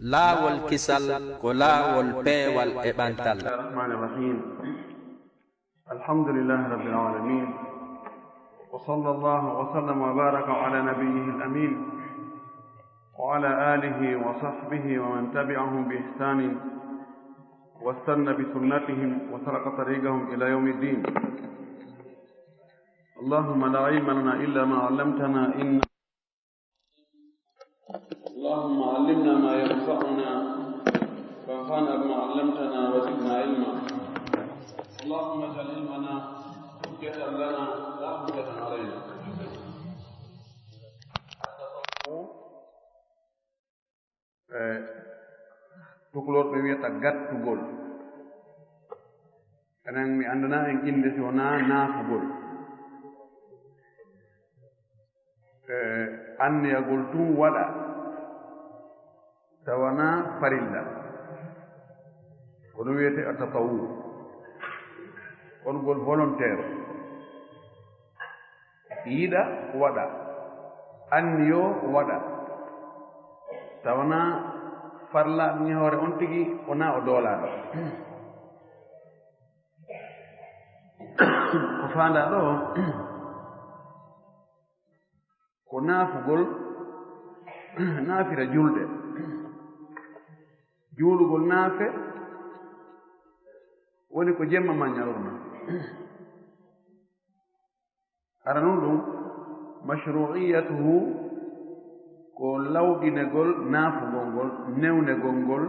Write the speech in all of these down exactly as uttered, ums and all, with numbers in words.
Laawol kisal ko laawol peewal e ɓantal. بسم الله الرحمن الرحيم. الحمد لله رب العالمين. وصلى الله وسلم وبارك على نبيه الأمين وعلى آله وصحبه ومن تبعهم بإحسان واستن بسنتهم وسلك طريقهم إلى يوم الدين. اللهم لا علم لنا إلا ما علمتنا إن اللهم علمنا ما ينفعنا وانفعنا بما علمتنا وزدنا علما. اللهم اجعل علمنا حجة لنا لا حجة علينا. E, tukulorɓe wiyata gattugol. Enen mi anndana en innde si wonaa naafugol. E, anniyagol tun waɗa, tawa naa farilla. Ko ɗum wiyetee a tatawwu. Konngol volontaire. Yiɗa waɗa, anniyo waɗa, tawa naa farlaaɗo ñahoore on tigi, wonaa o doolaaɗo. Ko faandaa ɗo, ko naafugol, naafira julde. Juulugol naafe woni ko jemma ma ñalorma. Hara nun ɗum, mashru'iyatuhu ko lawɗinegol naafugol ngol, newnegol ngol,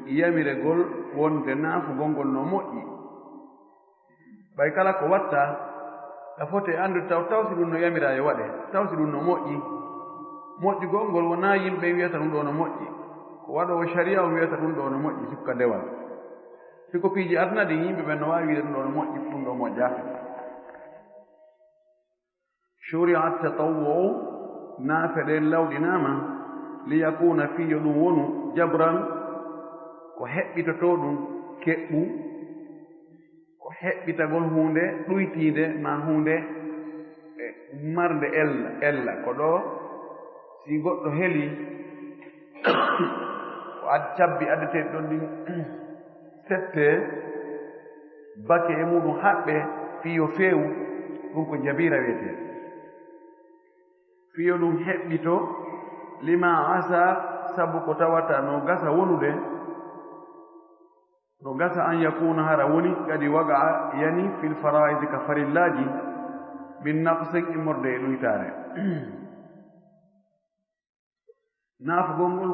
yamiregol wonde naafugol ngol no moƴƴi. Ɓay kala ko watta, a foti anndude taw, taw si ɗum no yamiraa yo waɗe, taw si ɗum no moƴƴi. Moƴƴugol ngol wonaa yimɓe wiyata ɗum ɗo no moƴƴi. Ko waɗoowo sariya on wiyata ɗum ɗo no moƴƴi, sukka ndewal. Si ko piiji aduna ɗin, yimɓe ɓen no waawi wiide ɗum ɗo no moƴƴi, ɗum ɗo moƴƴaaka. Shuri'a tatawwu'u, naafe ɗen lawɗinaama, liyakuna, fii yo ɗum wonu, jabran, ko heɓɓitotoo ɗum, keɓɓu, ko heɓɓitagol huunde ɗuytiinde, maa huunde, e, marnde ella, ella. Ko ɗo, si goɗɗo heli, ko ad-, cabbi addeteeɗi ɗon ɗin, sette, bake e muɗum haɓɓe fii yo feewu, ɗum ko jabiira wiyetee. Fii yo ɗum heɓɓito, lima asa, sabu ko tawata no gasa wonude, no gasa an yakuna hara woni, kadi waga yani fil faraidi ka farillaaji, min naqsin immorde e ɗuytaare. Naafugol ngol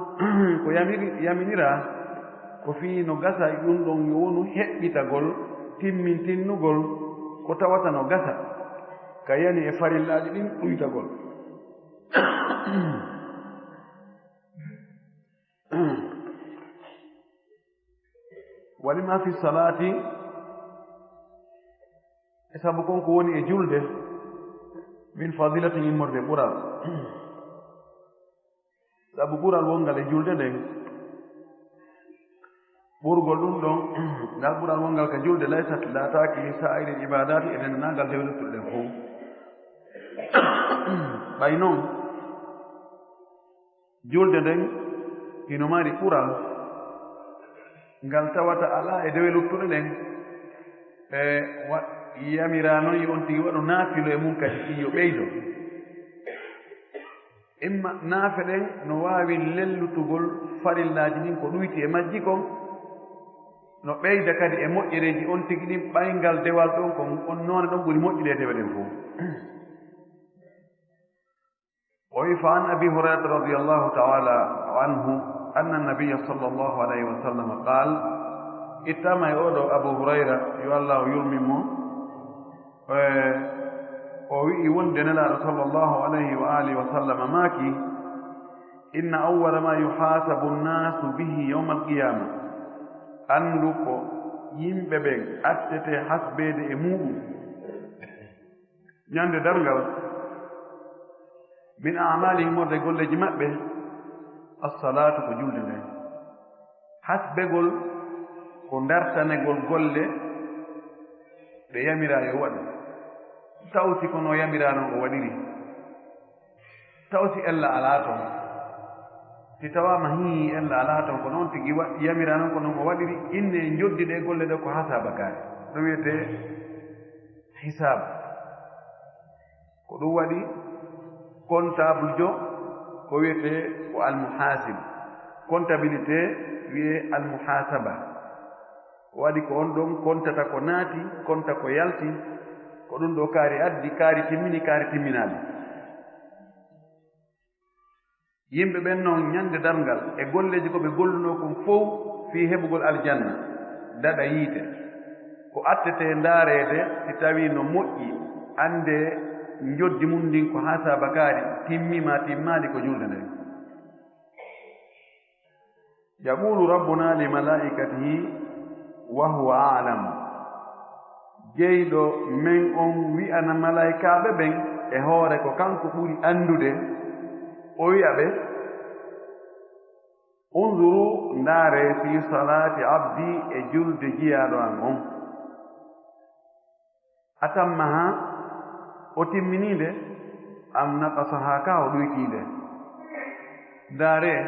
ko yamiri-, yaminiraa, ko fii no gasa e ɗum ɗon yo wonu heɓɓitagol, timmintinnugol ko tawata no gasa, ka yani e farillaaji ɗin ɗuytagol. Wa lima fi salaati, e sabu kon ko woni e julde, min fadilatin immorde ɓural. Sabu ɓural wongal e julde nden, ɓurgol ɗum ɗon, ngal ɓural wongal ka julde, laysat, laataaki, li saa'iril ibaadaati, e denndaangal dewe luttuɗe ɗen fow. Ɓay non, julde nden hino mari ɓural ngal tawata alaa e dewe luttuɗe ɗen, e wa-, yamiraa non yo on tigi waɗu naafilo e mum kadi, fii yo ɓeydo. Imma naafe ɗen no waawi lellutugol farillaaji ɗin ko ɗuyti e majji kon, no ɓeyda kadi e moƴƴereeji on tigi ɗin, ɓay ngal dewal ɗon ko on noone ɗon ɓuri moƴƴude e dewe ɗen fow. O wi, fa an Abi Hurayrata radiyallahu ta'ala anhu, anna nabiyya sallallahu alayhi wa sallam qaal, ittama e oɗo Abu Hurayra, yo Allah yurmin mo, e, o wi'i wonde Nelaaɗo sallallahu alayhi wa alihi wa sallam maaki, inna awwala ma yuhasabu nnaasu bihi yawmal qiyaama, anndu ko yimɓe ɓen attete hasbeede e muuɗum ñande darngal, min a'maalihim, wonde golleeji maɓɓe, as-salaatu, ko julde nden. Hasbegol ko dartanegol golle ɗe yamiraa yo waɗu, taw si ko no yamiraa non o waɗiri, taw si ella alaa ton. Si tawaama hii en la alaa toon, ko noon tigi wa-, yamira noon, ko noon o waɗiri, inne njoddi ɗe golle ɗe ko hasaaba kaari. Ɗum wiyetee hisaab. Ko ɗum waɗi comptable jo, ko wiyetee ko almuhasib. Comptabilité wiyee almuhasaba. Ko waɗi ko on ɗon kontata ko naati, konta ko yalti, ko ɗum ɗo kaari addi, kaari timmini, kaari timminaali. Yimɓe ɓen noon, ñande darngal, e golleeji ko ɓe gollunoo kon fow fii heɓugol aljanna, daɗa yiite, ko attetee ndaareede, si tawii no moƴƴi, anndee njoddi mum ndin ko hasaaba kaari, timmii maa timmaali, ko julde nden. Yaqulu rabbuna li malaikatihi wa huwa a'lam. Jeyɗo men on wi'ana malaykaaɓe ɓen e hoore ko kanko ɓuri anndude, o wi'a ɓe, unzuru, ndaaree, fi salaati abdi, e julde jiyaaɗo an on. Atammaha, o timminii nde, am naqasaha, ka o ɗuytii nde. Ndaaree,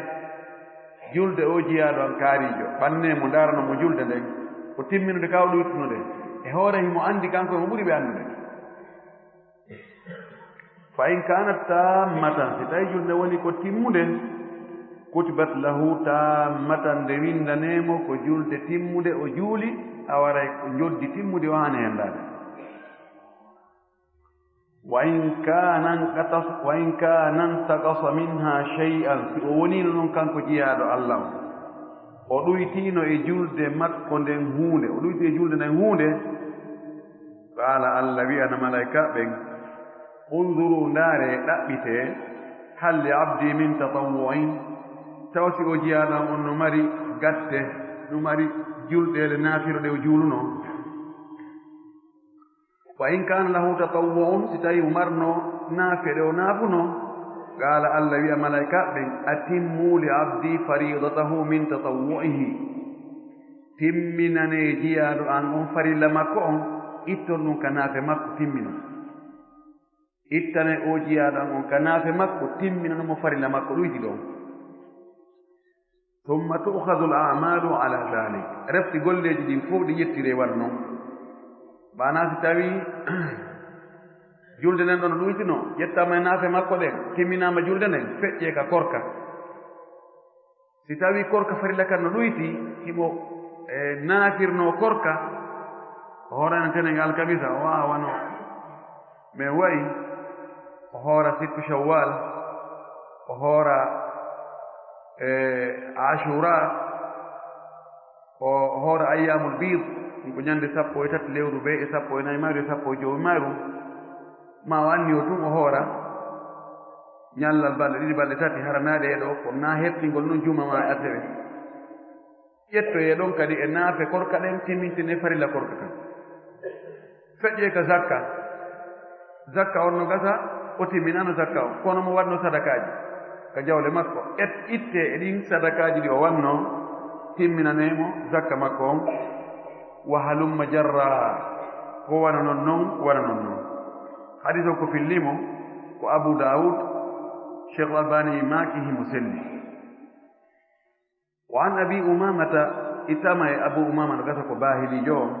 julde o jiyaaɗo an kaariijo, ɓannee mo, ndaarano mo julde nden, o timminude ka o ɗuytuno nde. E hoore himo anndi kanko himo ɓuri ɓe anndude. Fa in kanat tammatan, si tawi julde woni ko timmunde, kutibat lahu tammatan, nde winndanee mo ko julde timmunde o juuli, a waray ko njoddi timmude o haani henndaade. Wa in kana nqatas-, wa in kana ntaqasa minha shay'an, si o woniino noon kanko jiyaaɗo Allah on, o ɗuytiino e julde makko nden huunde, o ɗuyti e julde nden huunde, qala, Allah wi'ana malaykaaɓe ɓen, unzuru, ndaaree, ɗaɓɓitee, hal li abdi min tatawwu'in, taw si o jiyaaɗo am on no mari gatte, no mari julɗeele naafiro ɗe o juulunoo. Wa in kana lahu tatawwu'un, si tawi o marno naafe ɗe o naafuno, qala, Allah wi'a malaykaaɓe ɓen, atimmu li abdi faridatahu min tatawwu'ihi. Timminanee jiyaaɗo an on farilla makko on, itton ɗum ka naafe makko, timminon. Ittanee o jiyaaɗo an on ka naafe makko, timminan mo farilla makko ɗuyti ɗon. Thumma tu'khadhu al-a'malu ala dhalik. Refti golleeji ɗin fow ɗi ƴettiree wano non. Maanaa si tawii julde nden ɗon no ɗuytino, ƴettaama e naafe makko ɗen, timminaama julde nden, feƴƴee ka korka. Si tawii korka farilla kan no ɗuyti, himo, e, naafirnoo korka, o hoorana tenen alkamisa, o waawano. Men wa'i, o hoora sittu Shawwal, o hoora, e, Ashura, o, o hoora Ayyamul Bid, ɗum ko ñande sappo e tati lewru bee e sappo e nayi maaru e sappo e jowi maaru, ma o anniyo tun o hoora ñallal balɗe ɗiɗi, balɗe tati, hara naa ɗee ɗoo, ko naa hertingol non juma ma e asewe. Ƴettoyee ɗon kadi e naafe korka ɗen, timmintinee farilla korka kan. Feƴƴee ka zakka. Zakka on no gasa, o timminano zakka on. Kono mo waɗno sadakaaji ka jawle makko. Et ittee e ɗin sadakaaji ɗi o wanno, timminanee mo zakka makko on. Wa halumma jarra. Ko wano non non, wano non non. Hadis on ko fillii mo, ko Abu Dawud, Cheikh Albani maaki himo selli. Wa an Abi Umamata, ittama e Abu Umama, no gasa ko Baahiliijo on,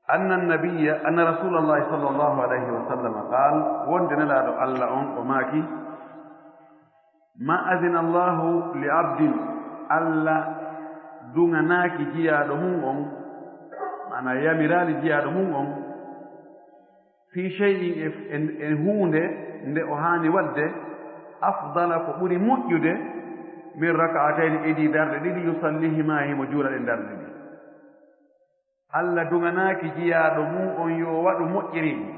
anna nabiyya, anna Rasulallahi sallallahu alayhi wa sallam qaal, wonde Nelaaɗo Allah on o maaki, ma adina Allahu li abdin, Allah duŋanaaki jiyaaɗo mum on, maanaa yamiraali jiyaaɗo mum on, fii shay'in, e, e, e huunde nde o haani waɗde, afdala, ko ɓuri moƴƴude, min raka'atayni, idii darɗe ɗiɗi, yusallihima, himo juula ɗen darɗe ɗiɗi. Allah duŋanaaki jiyaaɗo mum on yo waɗu moƴƴereeji,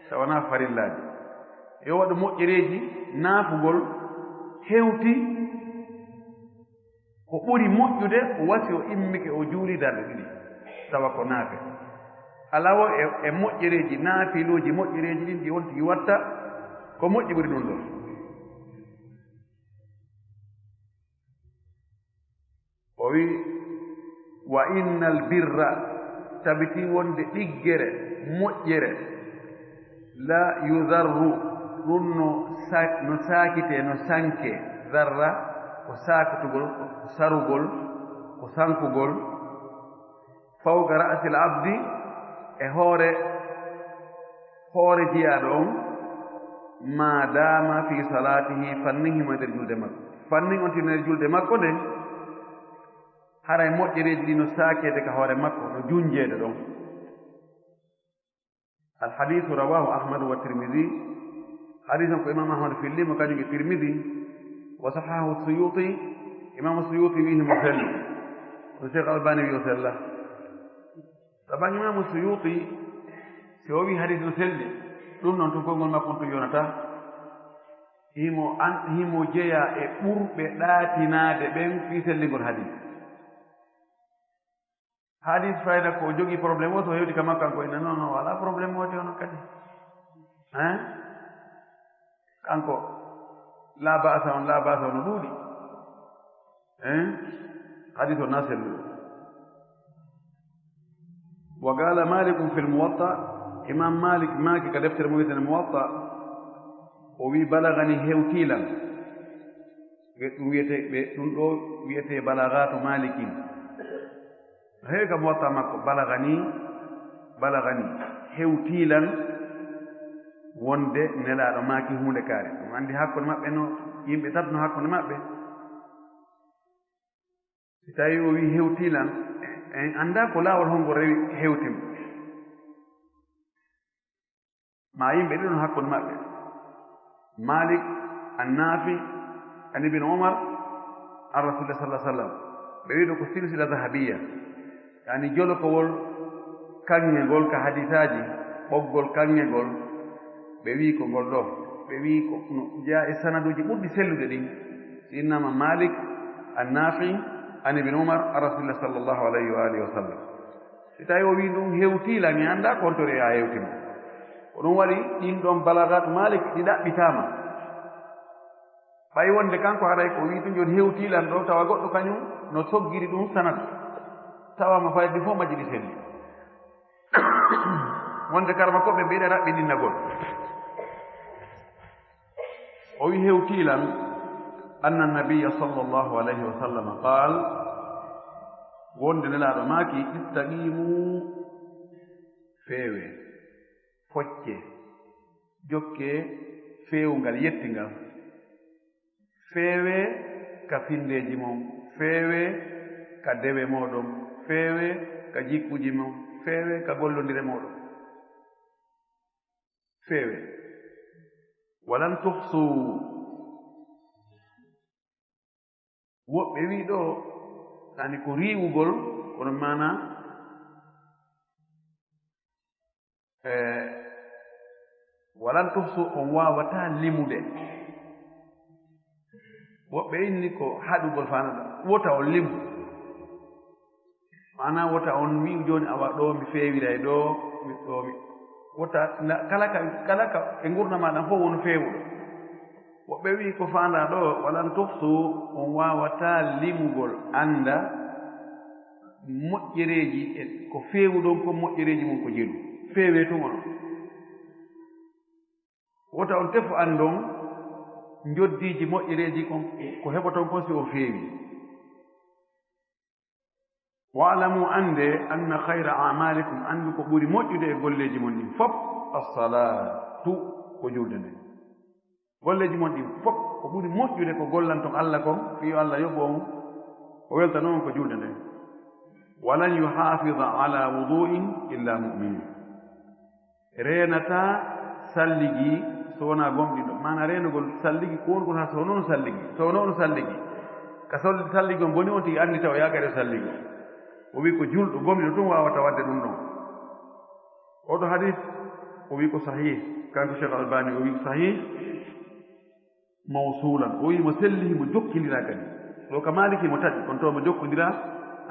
tawa wonaa farillaaji. Yo waɗu moƴƴereeji, naafugol hewti ko ɓuri moƴƴude, o wasi o immike o juuli darɗe ɗiɗi, tawa ko naafe. Alaa wo e, e moƴƴereeji, naafilooji moƴƴereeji ɗin ɗi on tigi watta, ko moƴƴi ɓuri ɗum ɗon. O wi, wa innal birra, tabitii wonde ɗiggere, moƴƴere, la yudarru, ɗum no sa-, no saakitee, no sankee. Darra ko saakitugol, ko sarugol, ko sankugol. Fawqa ra'sil abdi, e hoore, hoore jiyaaɗo on, ma dama fi salatihi, fannin himo nder julde makko. Fannin on tino nder julde makko nden, haray moƴƴereeji ɗi no saakeede ka hoore makko, no junjeede ɗon. Al hadisu rawahu Ahmadu wa Tirmidi. Hadis on ko Imam Ahmad filli mo kañum e Tirmidi. Wa sahahu Suyuti. Imam Suyuti wi himo selli. Ko Cheikh Albani wi o sella. Taban Imam Suyuti, si o wi hadis no selli, ɗum noon tun konngol makko on tun yonata. Himo an, himo jeya e ɓurɓe ɗaatinaade ɓen fii sellingol hadis. Hadis fayda ko o jogii problème o, so hewti ka makko kanko ina, non, non, wala problème o te ono kadi. Hein? Kanko, la ba'sa on, la ba'sa on ɗuuɗi. Hein? Hadis o na selluɗo. Wa qala Malikun fil Muwatta, Imam Malik maaki ka deftere mo wiyetene Muwatta, o wi balagani hewtilan. Ɓe ɗum wiyete, ɓe ɗum ɗo wiyete balagatu Malikin. Heewi ka Muwatta makko, balagani, balagani, hewtii lan wonde Nelaaɗo maaki huunde kaari. Ɗum anndi hakkunde maɓɓe no, yimɓe tati no hakkunde maɓɓe. Si tawi o wi hewtii lan, en anndaa ko laawol hongo rewi hewti mo. Ma yimɓe ɗiɗo no hakkunde maɓɓe. Malik, Annafi, an Ibn Umar, an Rasulullah sallallahu alaihi wasallam. Ɓe wiɗo ko silsila zahabiya. Yani jolokowol kaŋŋe ngol ka hadisaaji, ɓoggol kaŋŋe ngol, ɓe wi ko ngol ɗo. Ɓe wi ko no jeya e sanaduuji ɓurɗi sellude ɗin. Si innama Malik, Annafi, an Ibn Umar, an Rasulullah sallallahu alaihi wa alihi wasallam. Si tawi o wi ɗum hewtii lan, mi anndaa kontori a hewti mo. Ko ɗum waɗi ɗin ɗon balagat Malik ɗi ɗaɓɓitaama. Ɓay wonde kanko haray ko wi ɗum jon hewtii lan ɗo, tawa goɗɗo kañum no soggiri ɗum sanad. Tawa mo fayde fof majji ɗi selli. Wonde karma ko ɓe mbiɗa raɓɓiɗinnagol. O wi hewtii lan, anna nabiyya sallallahu alayhi wa sallam qaal, wonde Nelaaɗo maaki, istaqimu, feewe, focce, jokke feewungal yettingal. Feewe ka findeeji mon, feewe ka dewe mooɗon, feewe ka jikkuji mon, feewe ka gollondire mooɗon. Feewe. Walan tuhsu. Woɓɓe wi ɗo, yani ko riiwugol, kono maana, e, walan tuhsu, on waawataa limude. Woɓɓe inni ko haɗugol faanata, wota on limu. Maanaa wota on wi'u jooni, awa ɗo mi feewiray, ɗo mi, ɗo mi. Wota na-, kala ka, kala ka e ngurndan maaɗa fof won feewuɗo. Woɓɓe wi'i ko faandaa ɗo, walan tuhsu, on waawataa limugol, annda moƴƴereeji e ko feewuɗon kon, moƴƴereeji mon ko jelu. Feewee tun onon. Wota on tefu anndon njoddiiji moƴƴereeji kon, ko heɓoton kon si on feewi. Wa'lamu, annde, anna khayra a'malikum, anndu ko ɓuri moƴƴude e golleeji mon ɗin fof, as-salatu, ko julde nden. Golleeji mon ɗin fof, ko ɓuri moƴƴude ko gollanton Allah kon, fii yo Allah yoɓu on, o weltano on ko julde nden. Walan yuhafiza ala wudu'in illa mu'minun. Reenataa salligi so wonaa gomɗinɗo. Maanaa reenugol salligi ko wonugol haa so wonoo no salligi. So wonoo no salligi. Ka sol-, salligi on boni on tigi anndi taw yaakaare salligi on. O wi ko julɗo gomɗinɗo tun waawata waɗde ɗum ɗon. Oɗo hadis o wi ko sahih. Kanko Cheikh Albani o wi ko sahih. Mawsulan. O wi mo selli, himo jokkindira kadi. Ɗo ka Maliki mo taƴi, kono to mo jokkindira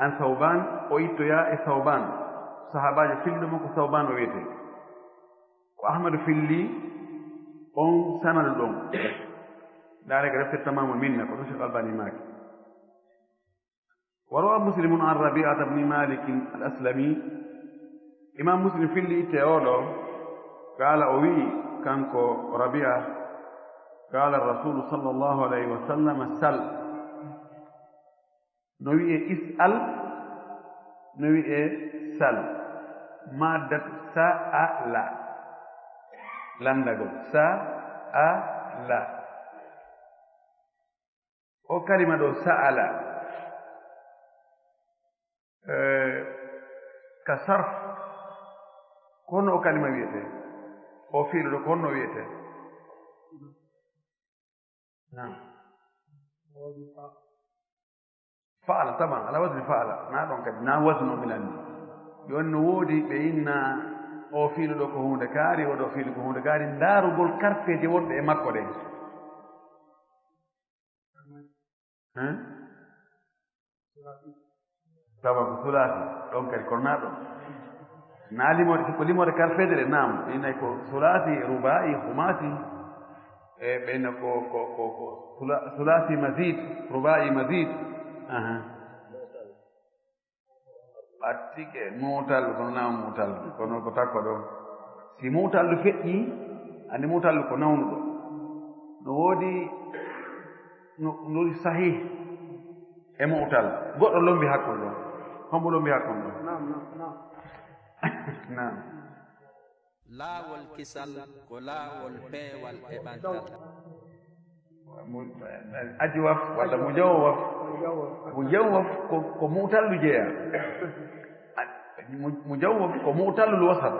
an Sawban, o ittoya e Sawban. Sahaabaajo filliɗo mo ko Sawban o wiyetee. Ko Ahmadu filli on sanadu ɗon. Ndaare ka defte Tamamul Minna, ko ɗum Cheikh Albani maaki. Wa rawa Muslimun an Rabi'ata ibn Malik al-Aslami. Imam Muslim filli itte o ɗo, qaala o wi'i, kanko Rabi'a, Qala Rasulu sallallahu alayhi wa sallam, "Sal." No wi'e is'al, no wi'e sal. Maddat sa'ala. Landagol. Sa'ala. O kalima ɗo sa'ala. Eh, ka sarf. Ko honno o kalima wi'ete? O fi'lu ɗo ko honno wi'ete? Naam. Fa'ala, taban, ala wazni fa'ala. Na ɗon kadi, na waznu o min anndi. Jooni no woodi ɓe inna o fiilu ɗo ko huunde kaari, o ɗo fiilu ko huunde kaari. Ndaarugol karteeje wonɗe e makko ɗen. Hein? Tawa ko sulaasi, ɗon kadi kono na ɗon. Na limoɗe, ko limoɗe karfeeje ɗe, naam. Inay ko sulaasi, rubaa'i, humaasi. E ɓe no ko, ko, ko, ko sula-, sulaasi mazid, rubaa'i mazid. Aha. Ɓattike, muutal, kono na muutal, kono ko takko ɗo. Si muutal feƴƴi, andi muutal ko nawnuɗo. No woodi no, no sahih e mu'tal. Goɗɗo lombi hakkol ɗo. Hombo lombi hakkol ɗo? Naam, naam, naam. Naam. Laawol kisal ko laawol peewal e ɓantal. Mu-, ajwaf walla mujawwaf. Mujawwaf. Mujawwaf ko, ko mu'tallu jeya. Mu-, mujawwaf ko mu'tallul wasat.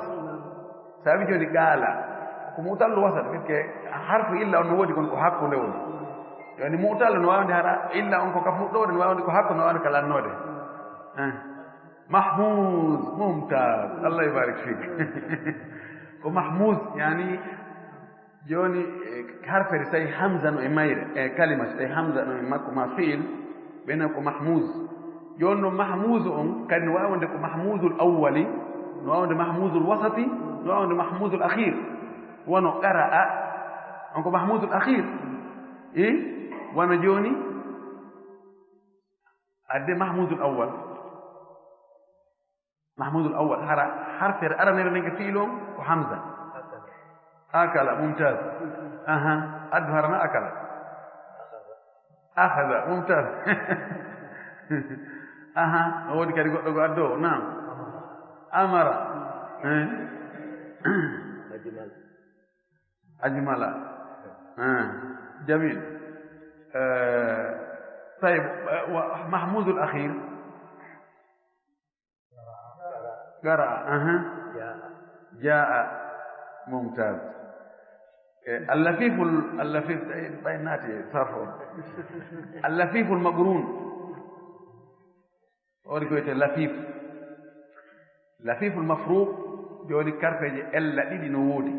Sabi jooni qaala ko mu'tallul wasat, parce que harfu illa on no woodi, kono ko hakkunde woni. Jooni mu'tallu no waawde hara illa on ko ka fuɗɗoode, no waawde ko hakkunde, no waawde ka lannoode. Eh. Mahmuz, mumtaz. Allah yubarik fik. Ko mahmuz, yani, jooni, eh, harfere so tawi hamza no e mayre, e kalima so tawi hamza no e makko ma fi'il, ɓe no ko mahmuz. Jooni no mahmuz on, kadi no waawde ko mahmuzul awwali, no waawde mahmuzul wasati, no waawde mahmuzul akhir. Wano qara'a, on ko mahmuzul akhir. Eh? Wano jooni, adde mahmuzul awwal. Mahmuzul awwal, hara harfere aranere nden e fi'il on ko hamza. Akala, mumtaz. Aha, addu harana akala. Akhadha, mumtaz. Aha, no woodi kadi goɗɗo go addo, naam. Amara. Eh? Ajmala. Eh, jamil. Eh, tayyib, eh, wa mahmuzul akhir. Qara'a, aha. Jaa. Mumtaz. Eh, al-lafiful, al-lafif, eh, ɓay naati sarfo. Al-lafiful maqrun. O waɗi ko wiyetee lafif. Lafiful mafruq, jooni karfeeje ella ɗiɗi no woodi.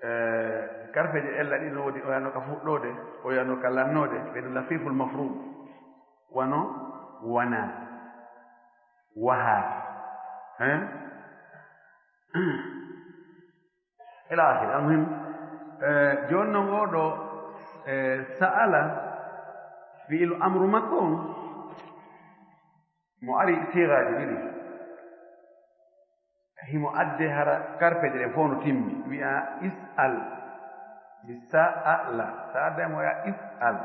Eh, karfeeje ella ɗiɗi no woodi, o yano ka fuɗɗoode, o yano ka lannoode, ɓe no lafiful mafruq. Wano, wana, waha. Hein? Ila akhiri. Almuhim, eh, jooni non oo ɗoo, eh, sa'ala, fi'ilu amru makko on, mo ari siigaaji ɗiɗi. Himo adde hara karfeeje ɗen fof no timmi. Wi'a is'al. Bi sa'ala. Sa adda mo wi'a is'al.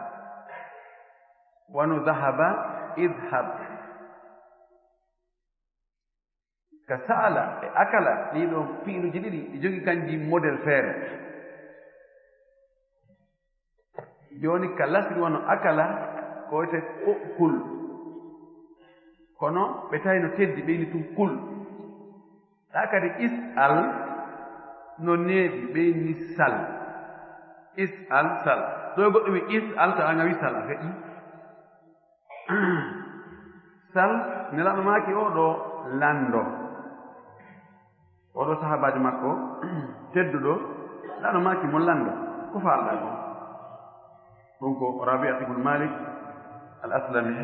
Wano dhahaba, idhhab. Ka sa'ala e akala, ɗii ɗoo fi'iluuji ɗiɗi, ɗi jogii kanji model feere. Jooni ka lasri wano akala, ko wiyetee ko kul. Kono ɓe tawi no teddi, ɓe inni tun kul. Ɗaa kadi is'al no neeɓi, ɓe inni sal. Is'al, sal. Ɗoo goɗɗo wi'i is'al, tawa nga wi'i sal, a feƴƴi. Sal, Nelaaɗo maaki oo ɗoo lanndo. Oo ɗoo sahaabaajo makko tedduɗo, Nelaaɗo maaki mo lanndo. Ko faalɗaa ko? Ɗum ko Rabi'at ibn Malik al-Aslami.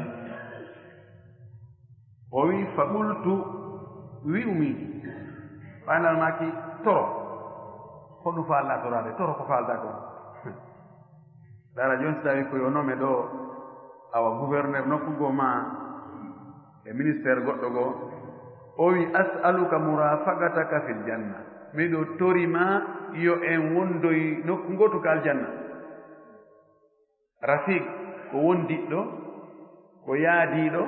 O wi'i, "Fa qultu," wi'umi, ɓay Nelaaɗo maaki, "Toro." Ko ɗum faalɗaa toraade? Toro ko faalɗaa ko? Dara jooni so tawi ko yo nome ɗo, awa gouverneur nokku goo ma e ministère goɗɗo goo, o wi, "As'aluka murafaqataka fil janna." Miɗo tori ma yo en wondoy nokku ngootu ka aljanna. Rafiq ko wondiɗɗo, ko yaadiiɗo,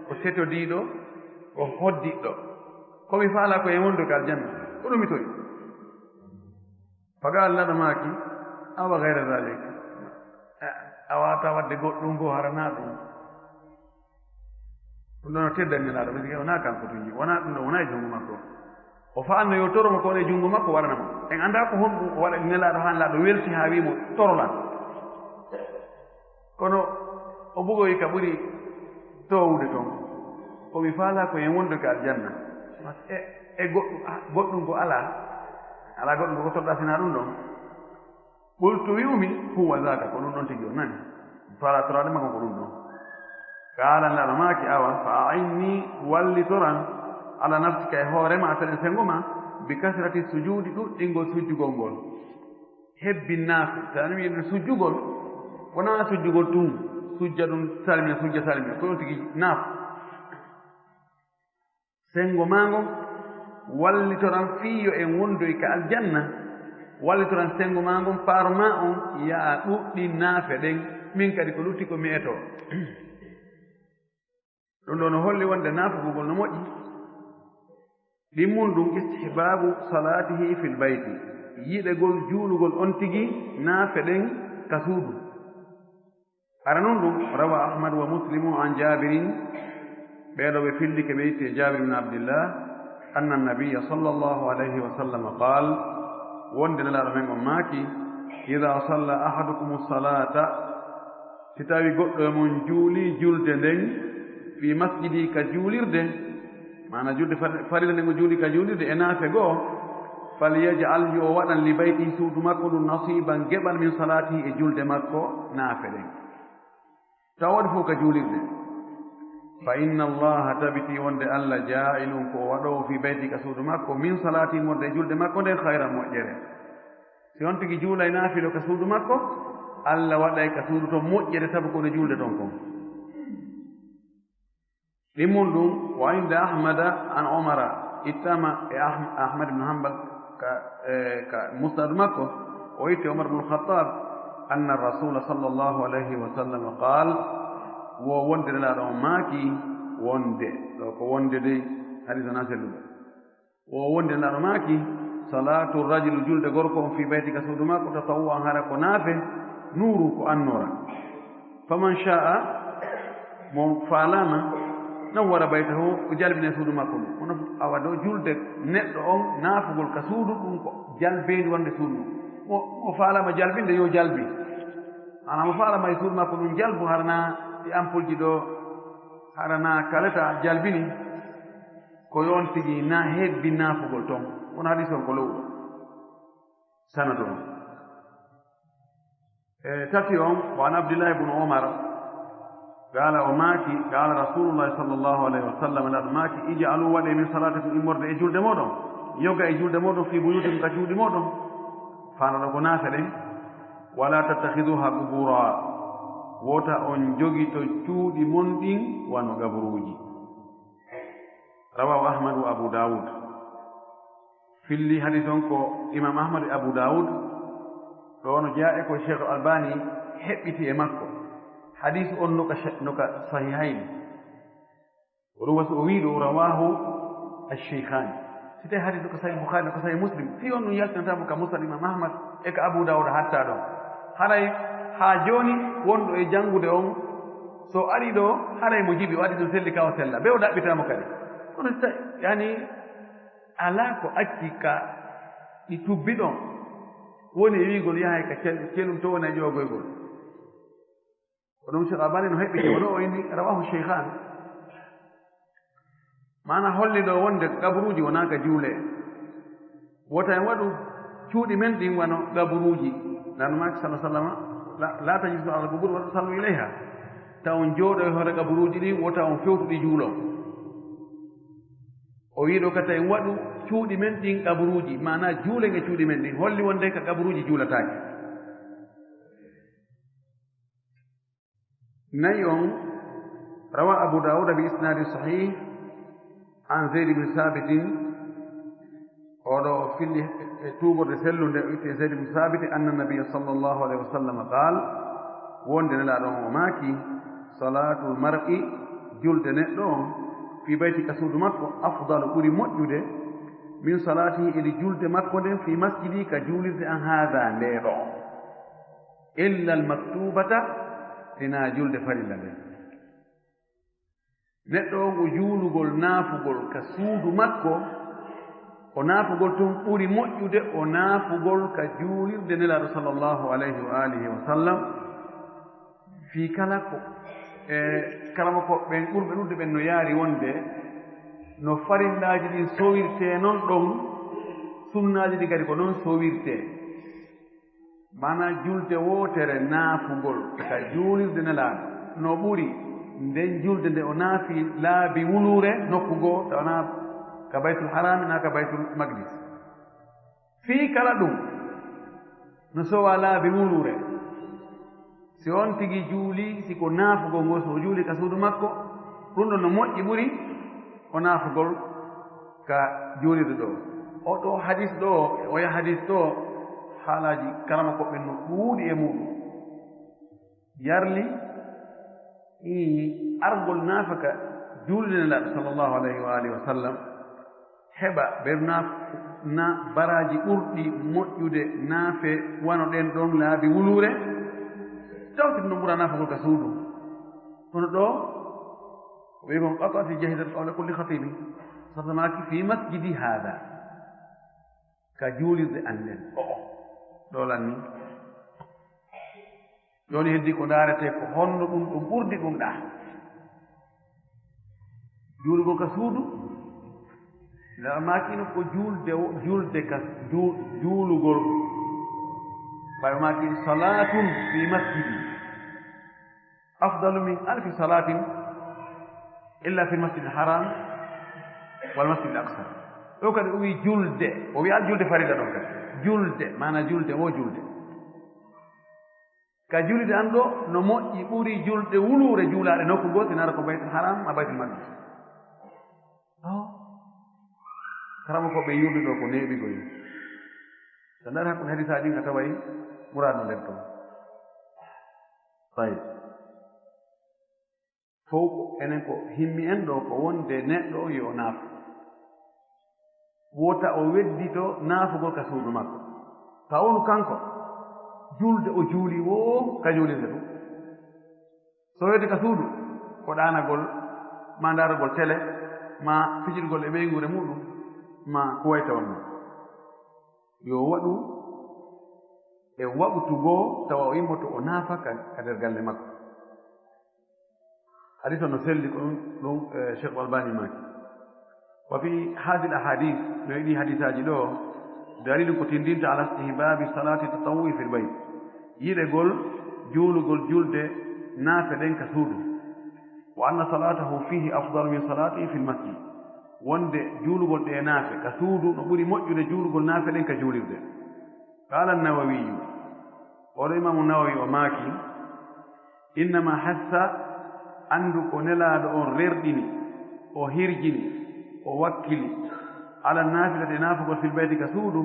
ko setodiiɗo, ko hoddiɗɗo. Ko mi faalaa ko en wondoy ka aljanna. Ko ɗum mi tori. Faga Allah ɗo maaki, awa gayra zalik. A, a waata waɗde goɗɗum goo harana ɗum. Ɗum ɗon o teddan Nelaaɗo, ɓe wonaa kanko tun, wonaa ɗum ɗo, wonaa e junngo makko. O faanno yo toro mo ko woni e junngo makko waɗana mo. En anndaa ko honɗum o waɗani Nelaaɗo haa Nelaaɗo welti haa wii mo, "Toro lan." Kono o bugoyi ka ɓuri toowude ton. Ko mi faalaa ko en wondude ka aljanna. E, e goɗɗum, ah, goɗɗum ko alaa. Alaa goɗɗum ko toroɗaa sinaa ɗum ɗon. Qultu, wi'umi, "Huwa zaka, ko ɗum ɗon tigi on nani. Fala torade makko ko ɗum ɗon." Kala Nelaaɗo maaki, "Awa, fa a'inni, wallitoran, ala nafsika, e hoore ma, a salen sengo ma, bi kasrati sujudi, ɗuɗɗingol sujjugol ngol." Hebbin naafu, tani mi sujjugol, wona sujjugol tun, sujja ɗum salmina, sujja salmina, ko ɗum tigi naafu. Senngo maa ngon, wallitoran fii yo en wondoy ka aljanna. Wallitoran senngo maa ngon, par ma on, yo a ɗuɗɗin naafe ɗen, min kadi ko lutti ko mi etoo. Ɗum ɗoo no holli wonde naafugol no moƴƴi. Ɗimmun ɗum istihbaabu salaatihi fil bayti, yiɗegol juulugol on tigi naafe ɗen ka suudu. Aranun ɗum, rawa Ahmad wa Muslimu an Jabirin, ɓee ɗoo ɓe fillike ɓe itti e Jabir ibn Abdillah, anna nabiyya sallallahu alayhi wa sallam qaal, wonde Nelaaɗo men on maaki, "Ida salla ahadukumu salata," si tawi goɗɗo e mon juuli julde nden, fi masjidi, ka juulirde, maana julde far-, farilla nden o juuli ka juulirde e naafe goo, "falyaj'al," yo o waɗan, "li bayti," suudu makko ndun, "nasiban," geɓal, "min salatihi," e julde makko naafe ɗen. Tawa waɗi fof ka juulirde. "Fa inna Allaha," tabiti wonde Allah, "ja'ilun," ko o waɗoowo, "fi bayti," ka suudu makko, "min salatihi," wonde e julde makko nden, "khayran," moƴƴere. Si on tigi juulay naafilo ka suudu makko, Allah waɗay ka suudu ton moƴƴere, sabu ko no juulde ton kon. Ɗimmun ɗum, wa inda Ahmada an Omara, ittama e Ah-, Ahmad ibn Hanbal ka, e, ka musnad makko, o itti Omar ibn Khattab, anna Rasula sallallahu alayhi wa sallam qaal, wo wonde Nelaaɗo on maaki wonde, ɗo ko wonde dey, hadis na selluɗo. O wonde Nelaaɗo maaki, "Salatu rajulu, julde gorko on, fi bayti, ka suudu makko, tatawwu'an, hara ko naafe, nuuru, ko annoora. Faman sha'a, mo faalaama, nawwara baytahu, o jalbina suudu makko ndu." Kono awa ɗo julde neɗɗo on, naafugol ka suudu, ɗum ko jalbeendi wonde suudu. Mo, mo faalaama jalbinde, yo jalbi. Ana mo faalaama e suudu makko ɗum jalbu, harana e ampulji ɗo, harana kaleta jalbini. Ko yo on tigi na hebbi naafugol ton. Won hadis on ko lowɗo. Sanadu on. E tati on, wa an Abdillahi ibn Umar, qala, o maaki, qala Rasulullahi sallallahu alayhi wa sallam, Nelaaɗo maaki, "Ij'alu, waɗe, min salatikum, immorde e julde moɗon, yoga e julde moɗon, fi buyutikum, ka cuuɗi moɗon." Faandoɗo ko naafe ɗen. "Wala tattakhiduha qubura, wota on jogito cuuɗi mon ɗin wano gaburuuji." Rawahu Ahmad wa Abu Dawud. Filli hadis on ko Imam Ahmad e Abu Dawud. Ɗo no jeyaa e ko Cheikh Albani heɓɓiti e makko. Hadis on no ka she-, no ka Sahihayni. Ko ɗum wasi o wii ɗo, rawahu ash-Shaykhani. Si tawi hadis no ka Sahih Bukhari, no ka Sahih Muslim, fii on ɗum yaltinata mo ka Musnad Imam Ahmad e ka Abu Dawud hatta ɗon. Haray haa jooni wonɗo e janngude on, so ari ɗo, haray mo jibi, o addi ɗum selli ka o sella. Be o ɗaɓɓita mo kadi. Kono si tawi, yani, alaa ko acci ka ɗi tubbi ɗon. Woni e wiigol yahay ka cel-, celum to woni e ƴoogoygol. Ko ɗum Cheikh Albani no heɓɓi, wano o inni, rawahu Shaykhan. Maana holli ɗo wonde kaburuuji wonaa ka juulee. Wota en waɗu cuuɗi men ɗin wano kaburuuji. Nanu maaki sallallahu alaihi wasallam, "La, la tajlisu ala al-qubur wa tusallu ilayha." Ta on jooɗo e hoore kaburuuji ɗin, wota on fewtu ɗi juulon. O wi'i ɗo kata en waɗu cuuɗi men ɗin kaburuuji, maana juulen e cuuɗi men ɗin. Holli wonde ka kaburuuji juulataake. Nayi on, rawa Abu Dawuda bi isnadin sahih an Zayd bin Sabitin, oɗo o Findi e tuugorde sellunde, o itti e Zayd ibn Thabit, anna nabiyya sallallahu alayhi wa sallam qaal, wonde Nelaaɗo on o maaki, salaatul mar'i, julde neɗɗo on, fi bayti, ka suudu makko, afdalu, ɓuri moƴƴude, min salaatihi, e julde makko nden, fi masjidi, ka juulirde an, haada, nde ɗo. Illa al maktubata, sinaa julde farilla nden. Neɗɗo on o juulugol naafugol ka suudu makko, o naafugol tun ɓuri moƴƴude o naafugol ka juulirde Nelaaɗo sallallahu alayhi wa alihi wa sallam. Fii kala ko, e, karamokooɓe ɓen ɓurɓe ɗuuɗude ɓen no yaari wonde no farillaaji ɗin sowirtee non ɗon, sunnaaji ɗin kadi ko non sowirtee. Maanaa julde wootere naafugol ka juulirde Nelaaɗo no ɓuri nden julde nde o naafi laabi wuluure nokku goo, tawa naa ka Baytul Haraami, naa ka Baytul Maqdis. Fii kala ɗum no sowaa laabi wuluure. Si on tigi juuli, si ko naafugol ngol, si o juuli ka suudu makko, ɗum ɗon no moƴƴi ɓuri o naafugol ka juulirde ɗoo. Oo ɗoo hadis ɗoo, oya hadis ɗoo, haalaaji karamokooɓe ɓen no ɗuuɗi e muuɗum. Yarli, ii, argol naafa ka juulirde Nelaaɗo sallallahu alayhi wa alihi wa sallam, heɓa ɓe naaf-, na baraaji ɓurɗi moƴƴude naafe wano ɗen ɗon laabi wuluure, tawti no ɓura naafugol ka suudu. Kono ɗoo, o wi'i kon, qata'ati jahidat qawla kulli khatibi. Sasa maaki fi masjidi hada. Ka juulirde an nden. O'o. Ɗoo lanni. Jooni heddii ko ndaaretee ko honno ɗum ɗum ɓurdi ɗum ɗaa. Juulugol ka suudu, nde maakino ko juulde wo-, juulde ka juu-, juulugol. Ɓay maaki salaatun fi masjidi afdalu min alfi salaatin illa fi masjidil haram wal masjidil aqsa. Ɗo kadi o wi julde, o wi al julde farida ɗon kadi. Julde, maana julde, wo julde. Ka julde an ɗo, no moƴƴi ɓuri julde wuluure juulaaɗe nokku goo, si nara ko Baytul Haram, ma Baytul Maqdis. Oh. Karama ko ɓe yurdi ɗo ko neeɓi goy. So ndar hakkunde hadisaaji ɗin a taway muraadu nder ɗon. Tayyib. Fow ko enen ko himmi en ɗo ko wonde neɗɗo on yo o naafo. Wota o weddito naafugol ka suudu makko. Ka wonu kanko, julde o juuli woo ka juulirde ɗum. So weddi ka suudu, ko ɗaanagol, ma ndaarugol tele, ma fijirgol e ɓeynguure muɗum, ma ko wayta wonno. Yo waɗu e waɓtu goo tawa o immoto o naafa ka, ka nder galle makko. Hadis on no selli ko ɗum, ɗum, eh, Cheikh Albani maaki. Wa fi hadhihi al-ahadith, no e ɗi hadisaaji ɗo, dalilun ko tindinta ala istihbabi salati tatawwu'i fil bayt. Yiɗegol juulugol julde naafe ɗen ka suudu. Wa anna salatahu fihi afdalu min salatihi fil masjid. Wonde juulugol ɗe naafe ka suudu no ɓuri moƴƴude juulugol naafe ɗen ka juulirde. Qala an-Nawawi, oɗo Imaamu Nawawi o maaki, innama hassa, anndu ko Nelaaɗo on rerɗini, o hirjini, o wakkili, ala naafilati e naafugol fil bayti ka suudu,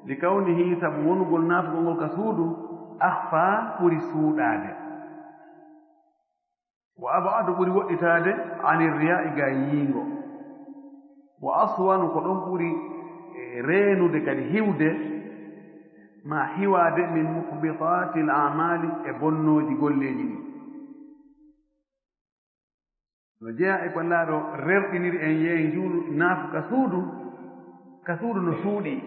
li kawnihi, sabu wonugol naafugol ngol ka suudu, akhfa, ɓuri suuɗaade. Wa ab'adu, ɓuri woɗɗitaade, ani riya'i, ga yiingo. Wa aswanu, ko ɗon ɓuri, eh, reenude kadi hiwde, ma hiwaade min muhbitatil a'mali, e bonnooji golleeji ɗin. No jeyaa e ko Nelaaɗo rerɗiniri en, yeen juulu naafu ka suudu, ka suudu no suuɗi.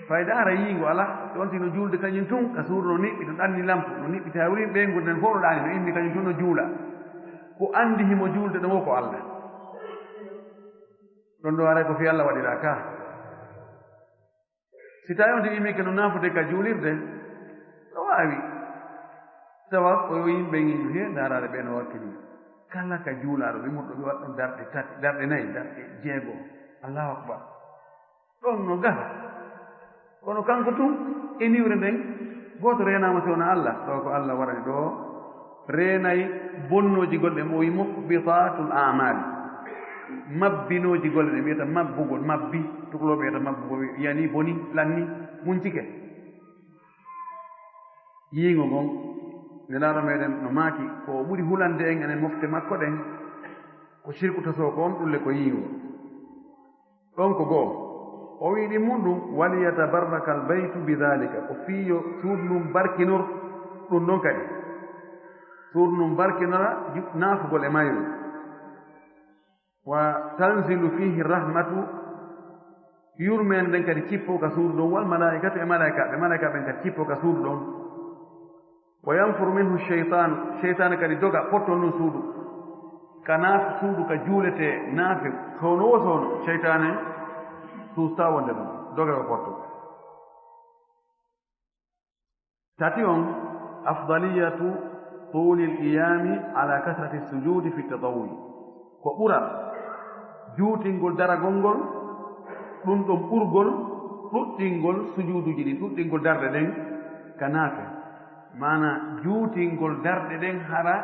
Fayda hara yiingo alaa, ɗon tino juulde kañum tun, ka suudu no niɓɓi, no ɗanni lampu, no niɓɓi tawri ɓeynguure nden fof no ɗaani, no inni kañum tun no juula. Ko anndi himo juulde ɗon wo ko Allah. Ɗon ɗo haray ko fii Allah waɗiraa ka. Si tawi on tigi immiike no naafude ka juulirde, no waawi. Tawa ko yo yimɓe ngiñu he ndaaraade ɓe no wakkili. Kala ka juulaaɗo, ɓe murɗo ɓe waɗa ɗon darɗe tati, darɗe nayi, darɗe jeego. Allahu akbar. Ɗon no gasa. Kono kanko tun, e niwre nden, gooto reenaama si wonaa Allah. Tawa ko Allah warani ɗo, reenay bonnooji golle mo, o wi muhbitaatul a'maali. mabbinooji golle ɗe, wiyata mabbugol, mabbi, tukulooɓe wiyata mabbugol, yani boni, lanni, muncike. Yiingo ngon, Nelaaɗo meɗen no maaki, ko o ɓuri hulande en enen mofte makko ɗen, ko sirku tasoo ko on ɗulle ko yiingo. Ɗon ko goo. O wi'i ɗin mun ɗum, "Waliyatabarrakal baytu bidhalika", ko fii yo suudu ndun barkinor ɗum ɗon kadi. Suudu ndun barkinora ju-, naafugol e mayru. "Wa tanzilu fihi rahmatu", yurmeende nden kadi cippo ka suudu ɗon, "wal malaikatu", e malaikaaɓe, malaikaaɓe ɓen kadi cippo ka suudu ɗon. "Wa yanfuru minhu shaytan", shaytaane kadi doga, potto ndun suudu. Ka naaf suudu ka juuletee naafe, soono wo soono, shaytaane suusta wonde ɗon, doga ko potto. Tati on, afdaliyatu tulil qiyami ala kasrati sujudi fi tatawwi. Ko ɓural juutingol daragol ngol, ɗum ɗon ɓurgol ɗuɗɗingol sujuuduji ɗin, ɗuɗɗingol darɗe ɗen ka naafe. Maana juutingol darɗe ɗen hara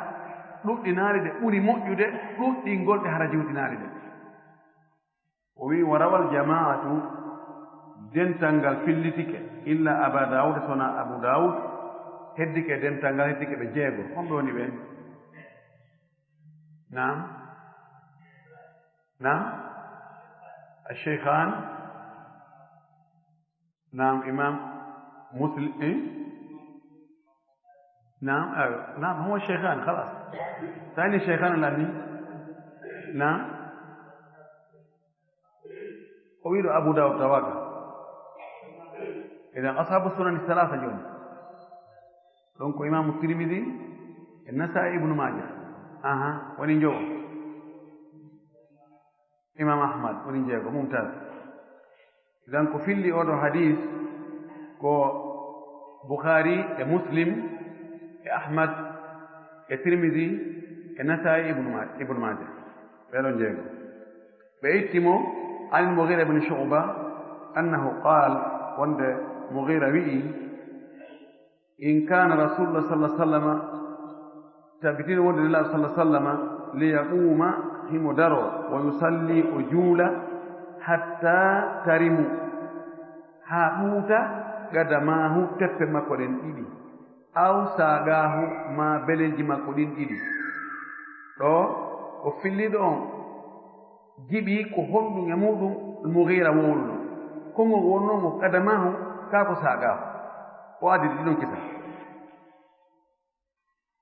ɗuɗɗinaali ɗe ɓuri moƴƴude ɗuɗɗingol ɗe hara juutinaali ɗe. O wi'i, "Wa rawal jama'atu", dental ngal fillitike, "illa Aba Dawud", sona Abu Dawud, heddike dental ngal, heddike ɓe jeego. Homɓe woni ɓen? Naam. Naam. Ash-Shaykhan. Naam, Imam Muslim, eh? Naam, aywa. Naam, huwa Shaykhan, khalas. Thani Shaykhan lani. Naam. O wi'i ɗo Abu Dawud tawaka. Idan ashabu sunan thalatha jooni. Donc Imam Tirmidhi, e Nasa'i, Ibn Majah. Aha, woni njowo. Imam Ahmad woni jeego, mumtaz. Idan ko filli oɗo hadis ko Bukhari e Muslim e Ahmad e Tirmidhi e Nasa'i, Ibn Ma-, Ibn Majah. Ɓe ɗon jeego. Ɓe itti mo an Mughira ibn Shu'ba annahu qaal, wonde Mughira wi'i, "In kana Rasulullah sallallahu alaihi wasallam", tabitino wonde Nelaɗo sallallahu alaihi wasallam, "li yaquma", himo daro, "wa yusalli", o juula, "hatta tarimu", haa ɓuuta, "qadamahu", teppe makko ɗen ɗiɗi, "aw saqahu", ma beleeji makko ɗin ɗiɗi. Ɗo o filliɗo on jiɓi ko honɗum e muɗum Mughira wowluno. Konngol wonnoo mo "qadamahu", kaa ko "saqahu". O addi ɗi ɗon kisa.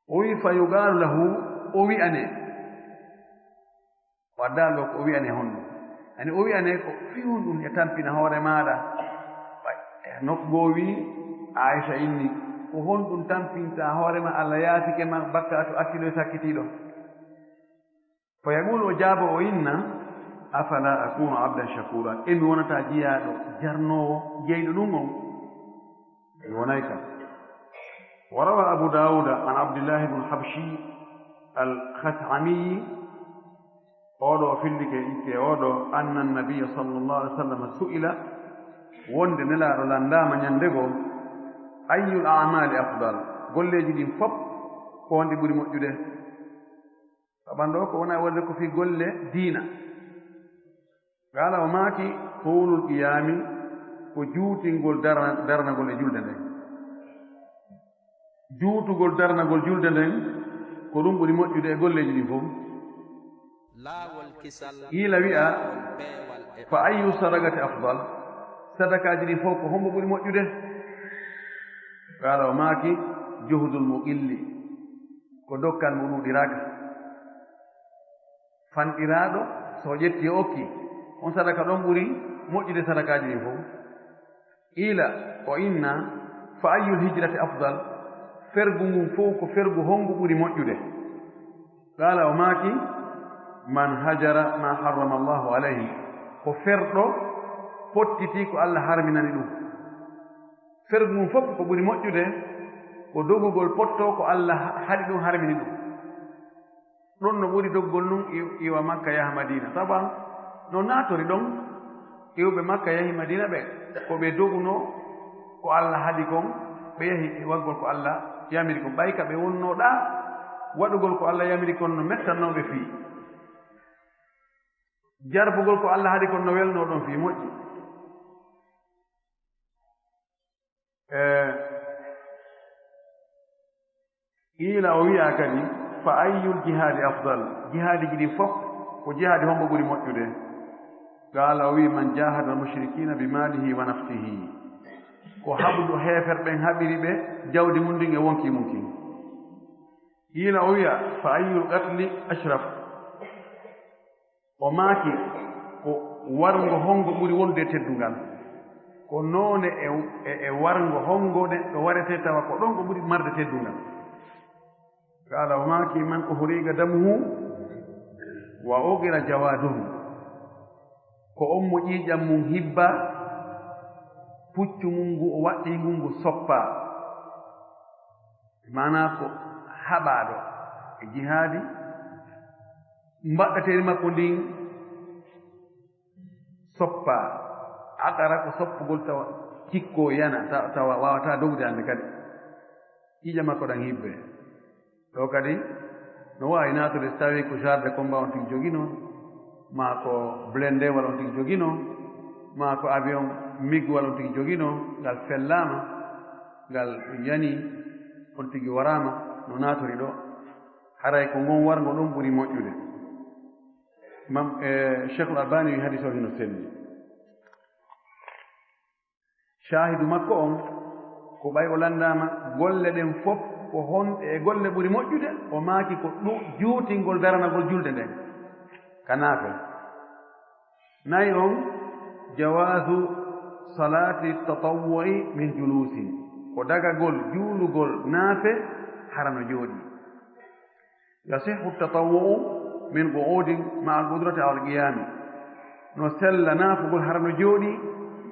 O wi'i, "Fa yuqalu lahu", o wi'ane. O addaali ɗo ko o wi'ane honɗum. Ani o wi'ane ko fii honɗum e tampina hoore maaɗa. Ɓay, e nokku goo wi'i, Aisha inni, "Ko honɗum tampinta hoore ma Allah yaafike ma bakkaatu accuɗo e sakkitiiɗo?" Fa yaqulu, o jaabo o inna, "Afala akunu abdan shakura?" E mi wonata jiyaaɗo jarnoowo, jeyɗo ɗum on? Mi wonay ka. Wa rawa Abu Dawuda an Abdillahi ibn Habshi al-Khat'ami, oɗo o fillike itte oɗo, anna nabiyya sallallahu alaihi wasallam su'ila, wonde Nelaaɗo landaama ñande goo, "Ayyul a'mali afdal?" Golleeji ɗin fop, ko honɗi ɓuri moƴƴude? Saban ɗo ko wona wonde ko fii golle diina. Qala, o maaki, "Tulul qiyami", ko juutingol darna-, darnagol e julde nden. Juutugol darnagol julde nden, ko ɗum ɓuri moƴƴude e golleeji ɗin fof. Laawol kisal, qiila wi'a, laawol peewal e "Fa ayyu sadaqati afdal?" Sadakaaji ɗin fof ko hombo ɓuri moƴƴude? Qala, o maaki, "Juhdul muqilli", ko dokkal mo ɗuuɗiraaka. Fanɗiraaɗo, so o ƴetti o okki, on sadaka ɗon ɓuri moƴƴude sadakaaji ɗin fof. Qiila, o inna, "Fa ayyul hijrati afdal?" Fergu ngun fof ko fergu hongu ɓuri moƴƴude? Qala, o maaki, "Man hajara ma harrama Allahu alayhi." Ko ferɗo pottiti ko Allah harminani ɗum. Fergu ngun fof ko ɓuri moƴƴude ko dogugol potto ko Allah ha-, haɗi ɗum, harmini ɗum. Ɗon no ɓuri doggol nun iw-, iwa Makka yaha Madina. Saban no naatori ɗon, iwɓe Makka yahi Madina ɓe, ko ɓe doguno ko Allah haɗi kon, ɓe yahi e waggol ko Allah yamiri kon. Ɓay ka ɓe wonno ɗaa, waɗugol ko Allah yamiri kon no mettannoo ɓe fii. Jarbugol ko Allah haɗi kon no welnoo ɗon fii moƴƴi. E, qiila o wi'a kadi, "Fa ayyul jihaadi afdal?" Jihaadiji ɗin fof, ko jihaadi hombo ɓuri moƴƴude? Qaala o wi'i, "Man jaahada al-mushrikiina bi maalihi wa nafsihi." Ko haɓudu heefer ɓen haɓiri ɓe jawdi mun ndin e wonkii mun kin. Qiila o wi'a, "Fa ayyul qatli ashraf?" O maaki, "Ko warngo hongo ɓuri wonde teddungal?" Ko noone e, e, e warngo hongo neɗɗo waretee tawa ko ɗon ko ɓuri marde teddungal. Qaala o maaki, "Man uhriqa damuhu wa uqira jawaaduhu." Ko on mo ƴiiƴam mum hibba, puccu mum ngu o waɗɗii ngun ngu soppaa. Maanaa ko haɓaaɗo e jihaadi, mbaɗɗateeri makko ndin soppaa. Aqara ko soppugol tawa cikkoo yana, ta-, tawa waawataa dogde hannde kadi. Ƴiiƴam makko ɗan hibbee. Ɗoo kadi, no waawi naatude so tawii ko char de combat on tigi joginoo, maa ko blindé walla on tigi joginoo, maa ko avion MiG walla on tigi joginoo, ngal fellaama, ngal yanii, on tigi waraama, no naatori ɗoo. Haray ko ngon warngo ɗon ɓuri moƴƴude. Mam-, e, Cheikhul Albani wi hadis o hino selli. Shaahidu makko on, ko ɓay o lanndaama golle ɗen fof ko honɗe e golle ɓuri moƴƴude, o maaki ko ɗu-, juutingol daranagol julde nden ka naafe. Nayi on, jawaazu salaati tatawwu'i min juluusin, ko dagagol juulugol naafe hara no jooɗii. Yasihhu tatawwu'u min qu'udin ma'al qudrati alal qiyami. No sella naafugol hara no jooɗii,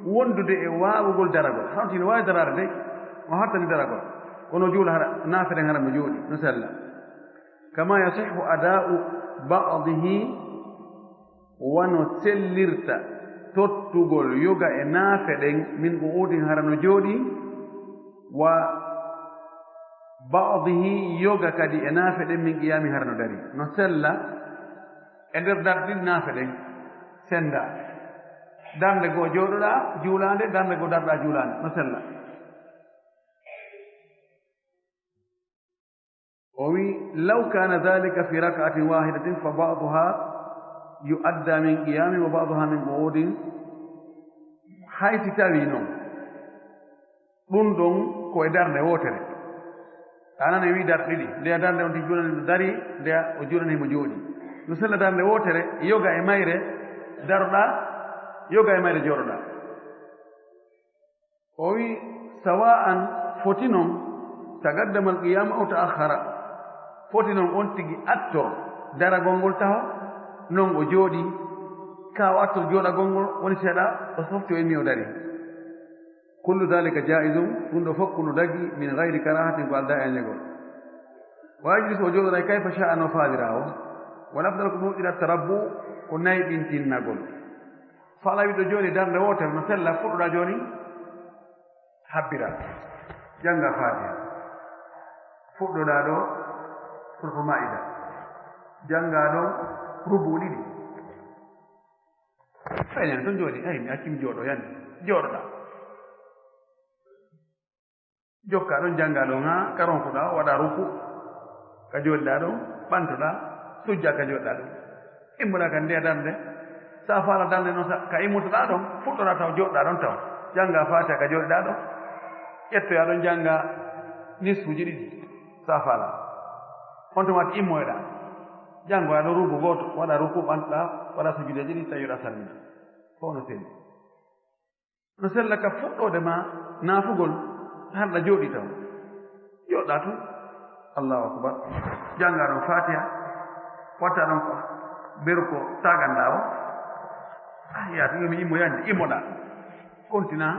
wondude e waawugol daragol. Hara on tigi no waawi daraade dey, o hartani daragol. Kono juula hara, naafe ɗen hara no jooɗii, no sella. Kama yasihhu ada'u ba'dihi, wano sellirta tottugol yoga e naafe ɗen, min qu'udin hara no jooɗii, wa ba'dihi yoga kadi e naafe ɗen min qiyami hara no darii. No sella e nder darɗe ɗiɗi naafe ɗen senndaa. Darnde goo jooɗoɗaa juulaande, darnde goo darɗaa juulaande. No sella. O wi, "Law kana dhalika fi rak'atin wahidatin fa ba'daha yu'adda min qiyamin wa ba'daha min qu'udin." Hay si tawii non, ɗun ɗon ko e darnde wootere. A nani en wi darɗe ɗiɗi. Ndeya darnde on tigi juulani mo darii, ndeya o juulani mo jooɗii. No sella darnde wootere, yoga e mayre daroɗaa, yoga e mayre jooɗoɗaa. O wi, "Sawa'an, foti non, taqaddama al-qiyam aw ta'akhkhara." Foti non on tigi attor daragol ngol taho, non o jooɗii, ka o attor jooɗagol ngol, woni seeɗa o softi o immi o darii. Kullu dhalika ja'izun, ɗun ɗoo fof ko no dagii, min ghayri karahatin, ko aldaa e ñegol. Wa yajlisu, o jooɗoray kayfa sha'a, no faalira o. Wal afdal, ko moƴƴira, tarabbu, ko nayɓintinnagol. So Alla wiɗo jooni darnde wootere no sella, fuɗɗoɗaa jooni habbira, jannga Faatiha. Fuɗɗoɗaa ɗoo Suratul Maa'ida, janngaa ɗon rubu ɗiɗi. Faynen ton jooni, ay, mi accii mi jooɗo, yande, jooɗoɗaa. Jokkaa ɗon, janngaa ɗon haa ka ronkuɗaa, waɗaa ruku ka jooɗiɗaa ɗon, ɓantoɗaa, sujjaa ka jooɗiɗaa ɗon. Immoɗaa ka nde darnde, sa faala darnde non, sa, ka immotoɗaa ɗon, fuɗɗoɗaa taw jooɗoɗaa ɗon taw. Janngaa Faatiha ka jooɗiɗaa ɗon, ƴettoyaa ɗon, janngaa nisfuuji ɗiɗi, sa faala. On tuma immoyoɗaa, janngoyaa ɗon ruku gooto, waɗaa ruku, ɓantoɗaa, waɗaa sujjudeeji ɗiɗi, tawi yoɗaa salmina. Ko no selli. No sella ka fuɗɗoode ma naafugol, harɗa jooɗii taw. Jooɗaa tun. Allahu akbar. Janngaa ɗon Faatiha. Watta ɗon ko beru ko taaganɗaa o. Ah, yaa tun, yo mi immo yande, immoɗaa. Kontinaa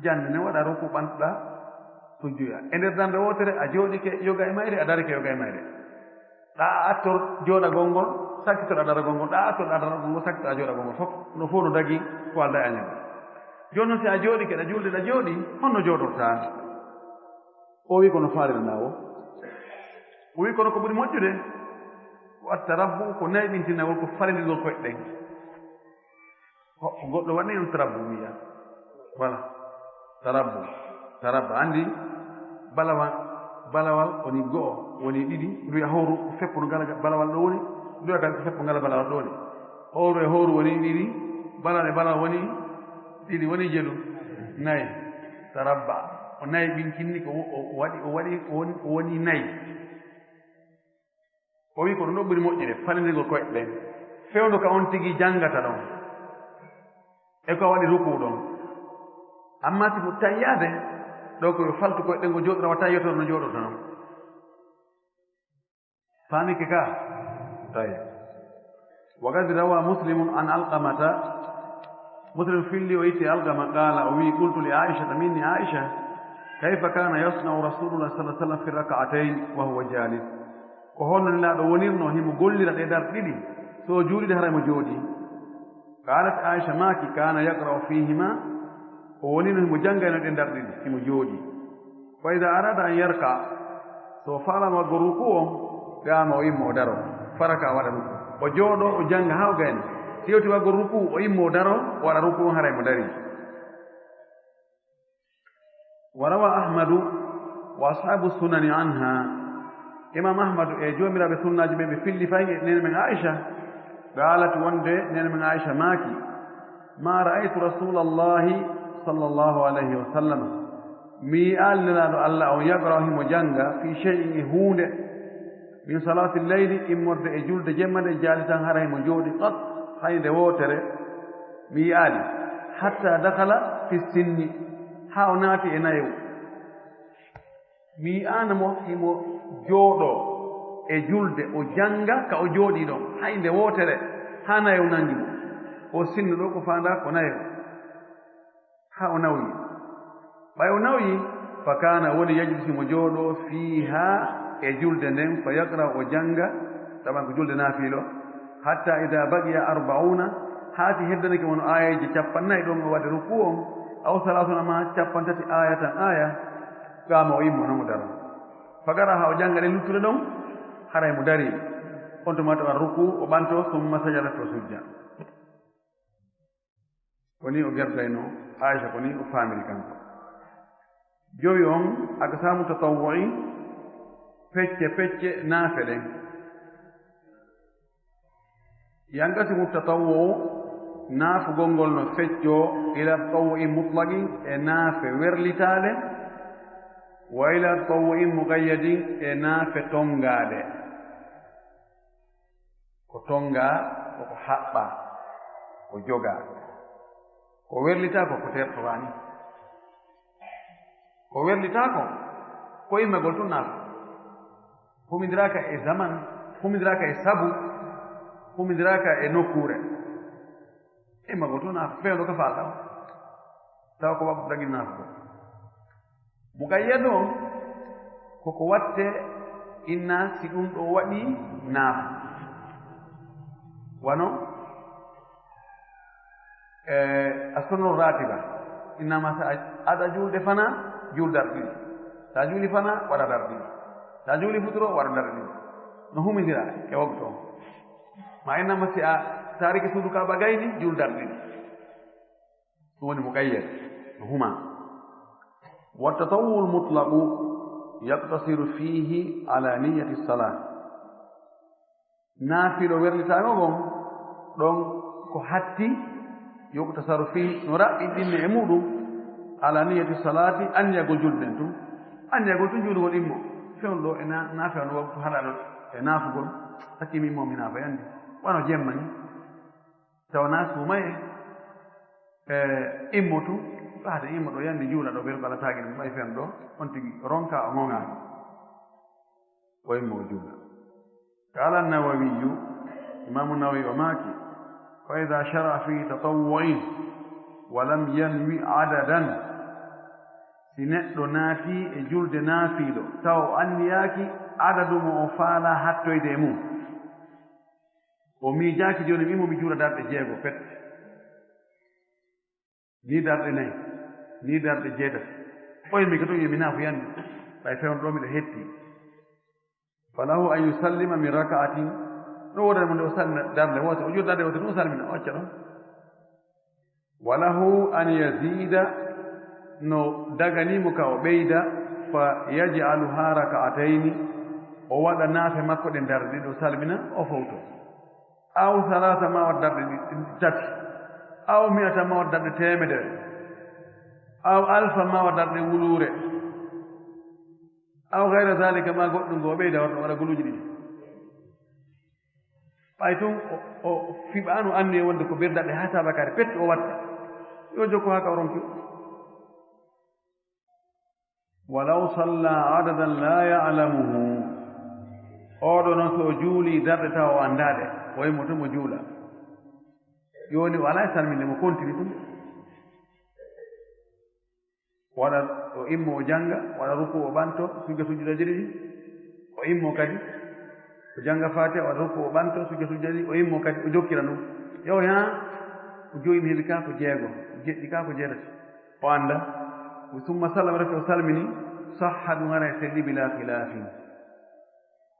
jannde nden, waɗaa ruku, ɓantoɗaa, sujjoyaa. E nder darnde wootere, a jooɗike yoga e mayre, a darike yoga e mayre. Ɗaa a attor jooɗagol ngol, sakkitoɗaa daragol ngol, ɗaa a attor ɗaa daragol ngol, sakkitoɗaa jooɗagol ngol, fof no, fof no dagii ko aldaa e ñande. Jooni non, si a jooɗike, ɗa juulde, ɗa jooɗii, honno jooɗortaa? O wi, ko no faalirɗaa o. O wi, kono ko ɓuri moƴƴude, ko attarabbu, ko nayɓintinagol, ko falindirgol koyɗe ɗen. Ho-, goɗɗo waɗi ɗum tarabbu, wiya. Voilà. Tarabbu. Tarabba. Anndi balawal, balawal woni go'o, woni ɗiɗi, ndu e hooru, seppo ndu ngala balawal ɗo woni, ndu e kadi seppo ngala balawal ɗo woni. Hooru e hooru woni ɗiɗi, balawal e balawal woni ɗiɗi, woni jeɗu, nayi. Tarabba. O nayi ɓinkinni ko o, o waɗi, o waɗi, o woni, o woni nayi. O wi ko ɗum ɗo ɓuri moƴƴude, falindirgol koyɗe ɗen. Fewndo ka on tigi janngata ɗon. E ko a waɗi rukuu ɗon. Amma si mo tayyaade, ɗo ko yo faltu koyɗe ɗen, o jooɗora wa tayyoto no jooɗorta non. Faamike ka? Tawi. Wa qad rawa Muslimun an Alqamata. Muslim filli o itti Alqama, qala, o wi, qultu li Aishata, minni Aisha, kayfa kana yasna'u Rasulullah sallallahu alaihi wasallam fi rak'atayn wa huwa jalis? Ko honno Nelaaɗo wonirno himo gollira ɗe darɗe ɗiɗi, so o juulide haray mo jooɗii? Qaalat Aisha maaki, kana yaqra'u fihima, o wonirno himo janngayno ɗe darɗe ɗiɗi, himo jooɗii. Fa ida arada an yarka, so o faalama waɗgo rukuu on, qama o immo o daro, faraka o waɗa rukuu. O jooɗo, o jannga haa o gayna. Si yewti waɗgo rukuu, o immo o daro, o waɗa rukuu on haray mo darii. Wa rawa Ahmadu wa ashabu sunani anha. Imam Ahmadu e joomiraaɓe sunnaaji ɓen ɓe filli fay e nene men Aisha. Qaalat wonde nene men Aisha maaki, ma ra'aytu Rasulallahi sallallahu alayhi wa sallam. Mi yi'aali Nelaaɗo Allah on yaqra'u himo jannga fi shay'in e huunde. Min salati leyli, immorde e julde jemma nde, jaalisan hara himo jooɗi qat, hay nde wootere. Mi yi'aali, hatta dakhala fi sinni, haa o naati e nayewu. Mi yi'aano mo himo jooɗoo e julde, o jannga ka o jooɗii ɗon, hay nde wootere, haa nayewu nangi mo. O sinno ɗo ko faandaa ko nayewu. Haa o nawyi. Ɓay o nawyi, fa kana woni yajlisu mo jooɗoo fiiha e julde nden, fa yaqra o jannga, taban ko julde naafiilo, hatta ida baqiya arba'una, haa si heddanike mo no aayeeje cappannayi ɗon o waɗi rukuu on, aw salasuna ma cappantati aaya tan aaya, qama o immo non o daro. Fa qara haa o jannga ɗen luttuɗe ɗon, haray mo darii. On tuma to waɗa rukuu, o ɓanto, summa sajada to sujja. Ko ni o gertoyno Aisha, ko ni o faamiri kanko. Jowi on, aqsaamu tatawwu'i, pecce pecce naafe ɗen. Yanqasimu tatawwu'u, naafugol ngol no feccoo, ila tatawwu'i mutlaqi, e naafe werlitaaɗe, wa ila tatawwu'i muqayyadin, e naafe tongaaɗe. Ko tonngaa, ko ko haɓɓaa, ko jogaa. Ko werlitaa ko, ko tertoraa ni. Ko werlitaa ko, ko immagol tun naata. Humindiraaka e zaman, humindiraaka e sabu, humindiraaka e nokkuure. Immagol tun naata, fewndo ka faalɗaa. Tawa ko waktu dagin naata ko. Muqayyadu on, ko ko watte inna si ɗum ɗo waɗi naafu. Wano, eh, a sunno ratiba. Innama sa a, aɗa julde fana, jul darɗe ɗiɗi. Sa juli fana, waɗa darɗe ɗiɗi. Sa juli futuro, waɗa darɗe ɗiɗi. No humindira e waktu on. Ma innama si a taarike suudu Kaaba gayni, jul darɗe ɗiɗi. Ɗum woni muqayyad, no huma. Wa tatawwu'ul mutlaqu yaqtasiru fihi ala niyyati salah. Naafilo werlitaango ngon, ɗon ko hatti, yuqtasaru fihi, no raɓɓiɗinne e muɗum, ala niyyati salati, anniyagol julde nden tun. Anniyagol tun juulugol immo. Fewndo ɗo e na-, naafila no waktu haɗa ɗo e naafugol, hakkimi immo mi naafa yandi. Wano jemma ni. Tawa na suumaye, e, immo tun, ɓaade immo ɗo yandi juula ɗo, ɓe balataaki ɗum, ɓay fen ɗo, on tigi ronka o ŋoŋaaki. O immo o juula. Qala Nawawiyu, Imaamu Nawawi o maaki, fa idha shara'a fi tatawwu'in wa lam yanwi adadan, si neɗɗo naati e julde naafiilo, tawa o anniyaaki adadu mo o faala hattoyde e mum. O miijaaki jooni, mi immo mi juula darɗe jeego pet. Ni darɗe nayi, ni darɗe jeetati. Oye mi ko ɗum yo mi naafu yande. Ɓay fewndo ɗo miɗo hetti. Falahu an yusallima min raka'atin. No woodani mo nde o salmina darnde woote, o juula darnde woote ɗum o salmina, o acca ɗon. Wa lahu an yazida, no daganimo ka o ɓeyda, fa yaj'aluha rak'atayni, o waɗa naafe makko ɗen darɗe ɗiɗi, o salmina, o fowto. Aw salasa, ma waɗa darɗe ɗi-, tati. Aw mi'ata, ma waɗa darɗe teemedere. Aw alfa, ma waɗa darɗe wuluure. Aw gayra zalika, ma goɗɗum ngo o ɓeyda, waɗa, waɗa guluuji ɗiɗi. Ɓay tun o, o fiɓaano anniye wonde ko birdaɓe haa tabakare petti o watta. Yo jokko haa ka o ronki. Walaw salla adadan la ya'lamuhu. Oɗo noon so o juuli darɗe tawa o anndaa ɗe, o immo tun mo juula. Jooni o alaa e salminde mo kontini ɗum. Waɗa o immo o jannga, waɗa ruku o ɓanto, sujja sujjudeeji ɗiɗi. O immo kadi, o jannga Faatiha, waɗa ruku o ɓanto, sujja sujjudeeji ɗiɗi, o immo kadi, o jokkira ɗum. Yo yaa, o joyini heli ka ko jeego, o jeɗɗi ka ko jeetati. O annda. Summa sallama, rewti o salmini, sahha, ɗum ara e selli bila khilafin.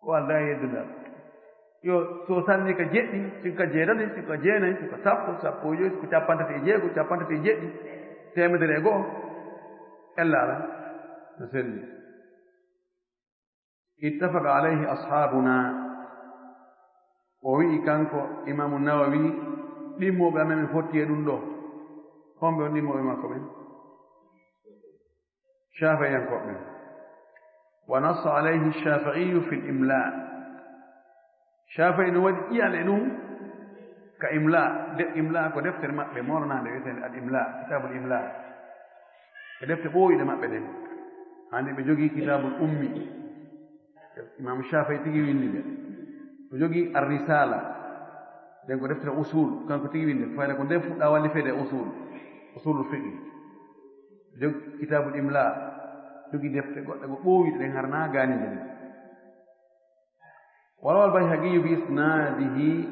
Ko aldaa e yeddungal. Yo, so salmi ka jeɗɗi, siko ka jeetati, siko ka jeenayi, siko ka sappo, sappo e joyi, siko cappanɗe tati e jeego, cappanɗe tati e jeɗɗi, teemedere e go'o, ella alaa, no selli. Ittafaqa alayhi ashaabuna. O wi'i kanko Imaamu Nawawi, ɗimmooɓe amen ɓe fotti e ɗum ɗo. Homɓe on ɗimmooɓe makko ɓen? Shafi'iyankooɓe ɓen. Wa nassa alayhi Shafi'iyu fil imla. Shafi'i no waɗi ƴi'al e ɗum ka imla. De, imla ko deftere maɓɓe moolanaande wi'eteende al imla, kitabul imla. E defte ɓooyuɗe maɓɓe ɗen. Hande ɓe jogii kitabul ummi. Imam Shafi'i tigi winndi nde. O jogii ar-risala. Nden ko deftere usul, kanko tigi winndi. Fayda ko nden fuɗɗa wallifeede e usul. Usulul fiqh. Jog-, kitabul imla. Jogii defte goɗɗe ko ɓooyuɗe ɗen harnaa gaaninde ɗen. Wa rawal Bayhaqi bi isnadihi.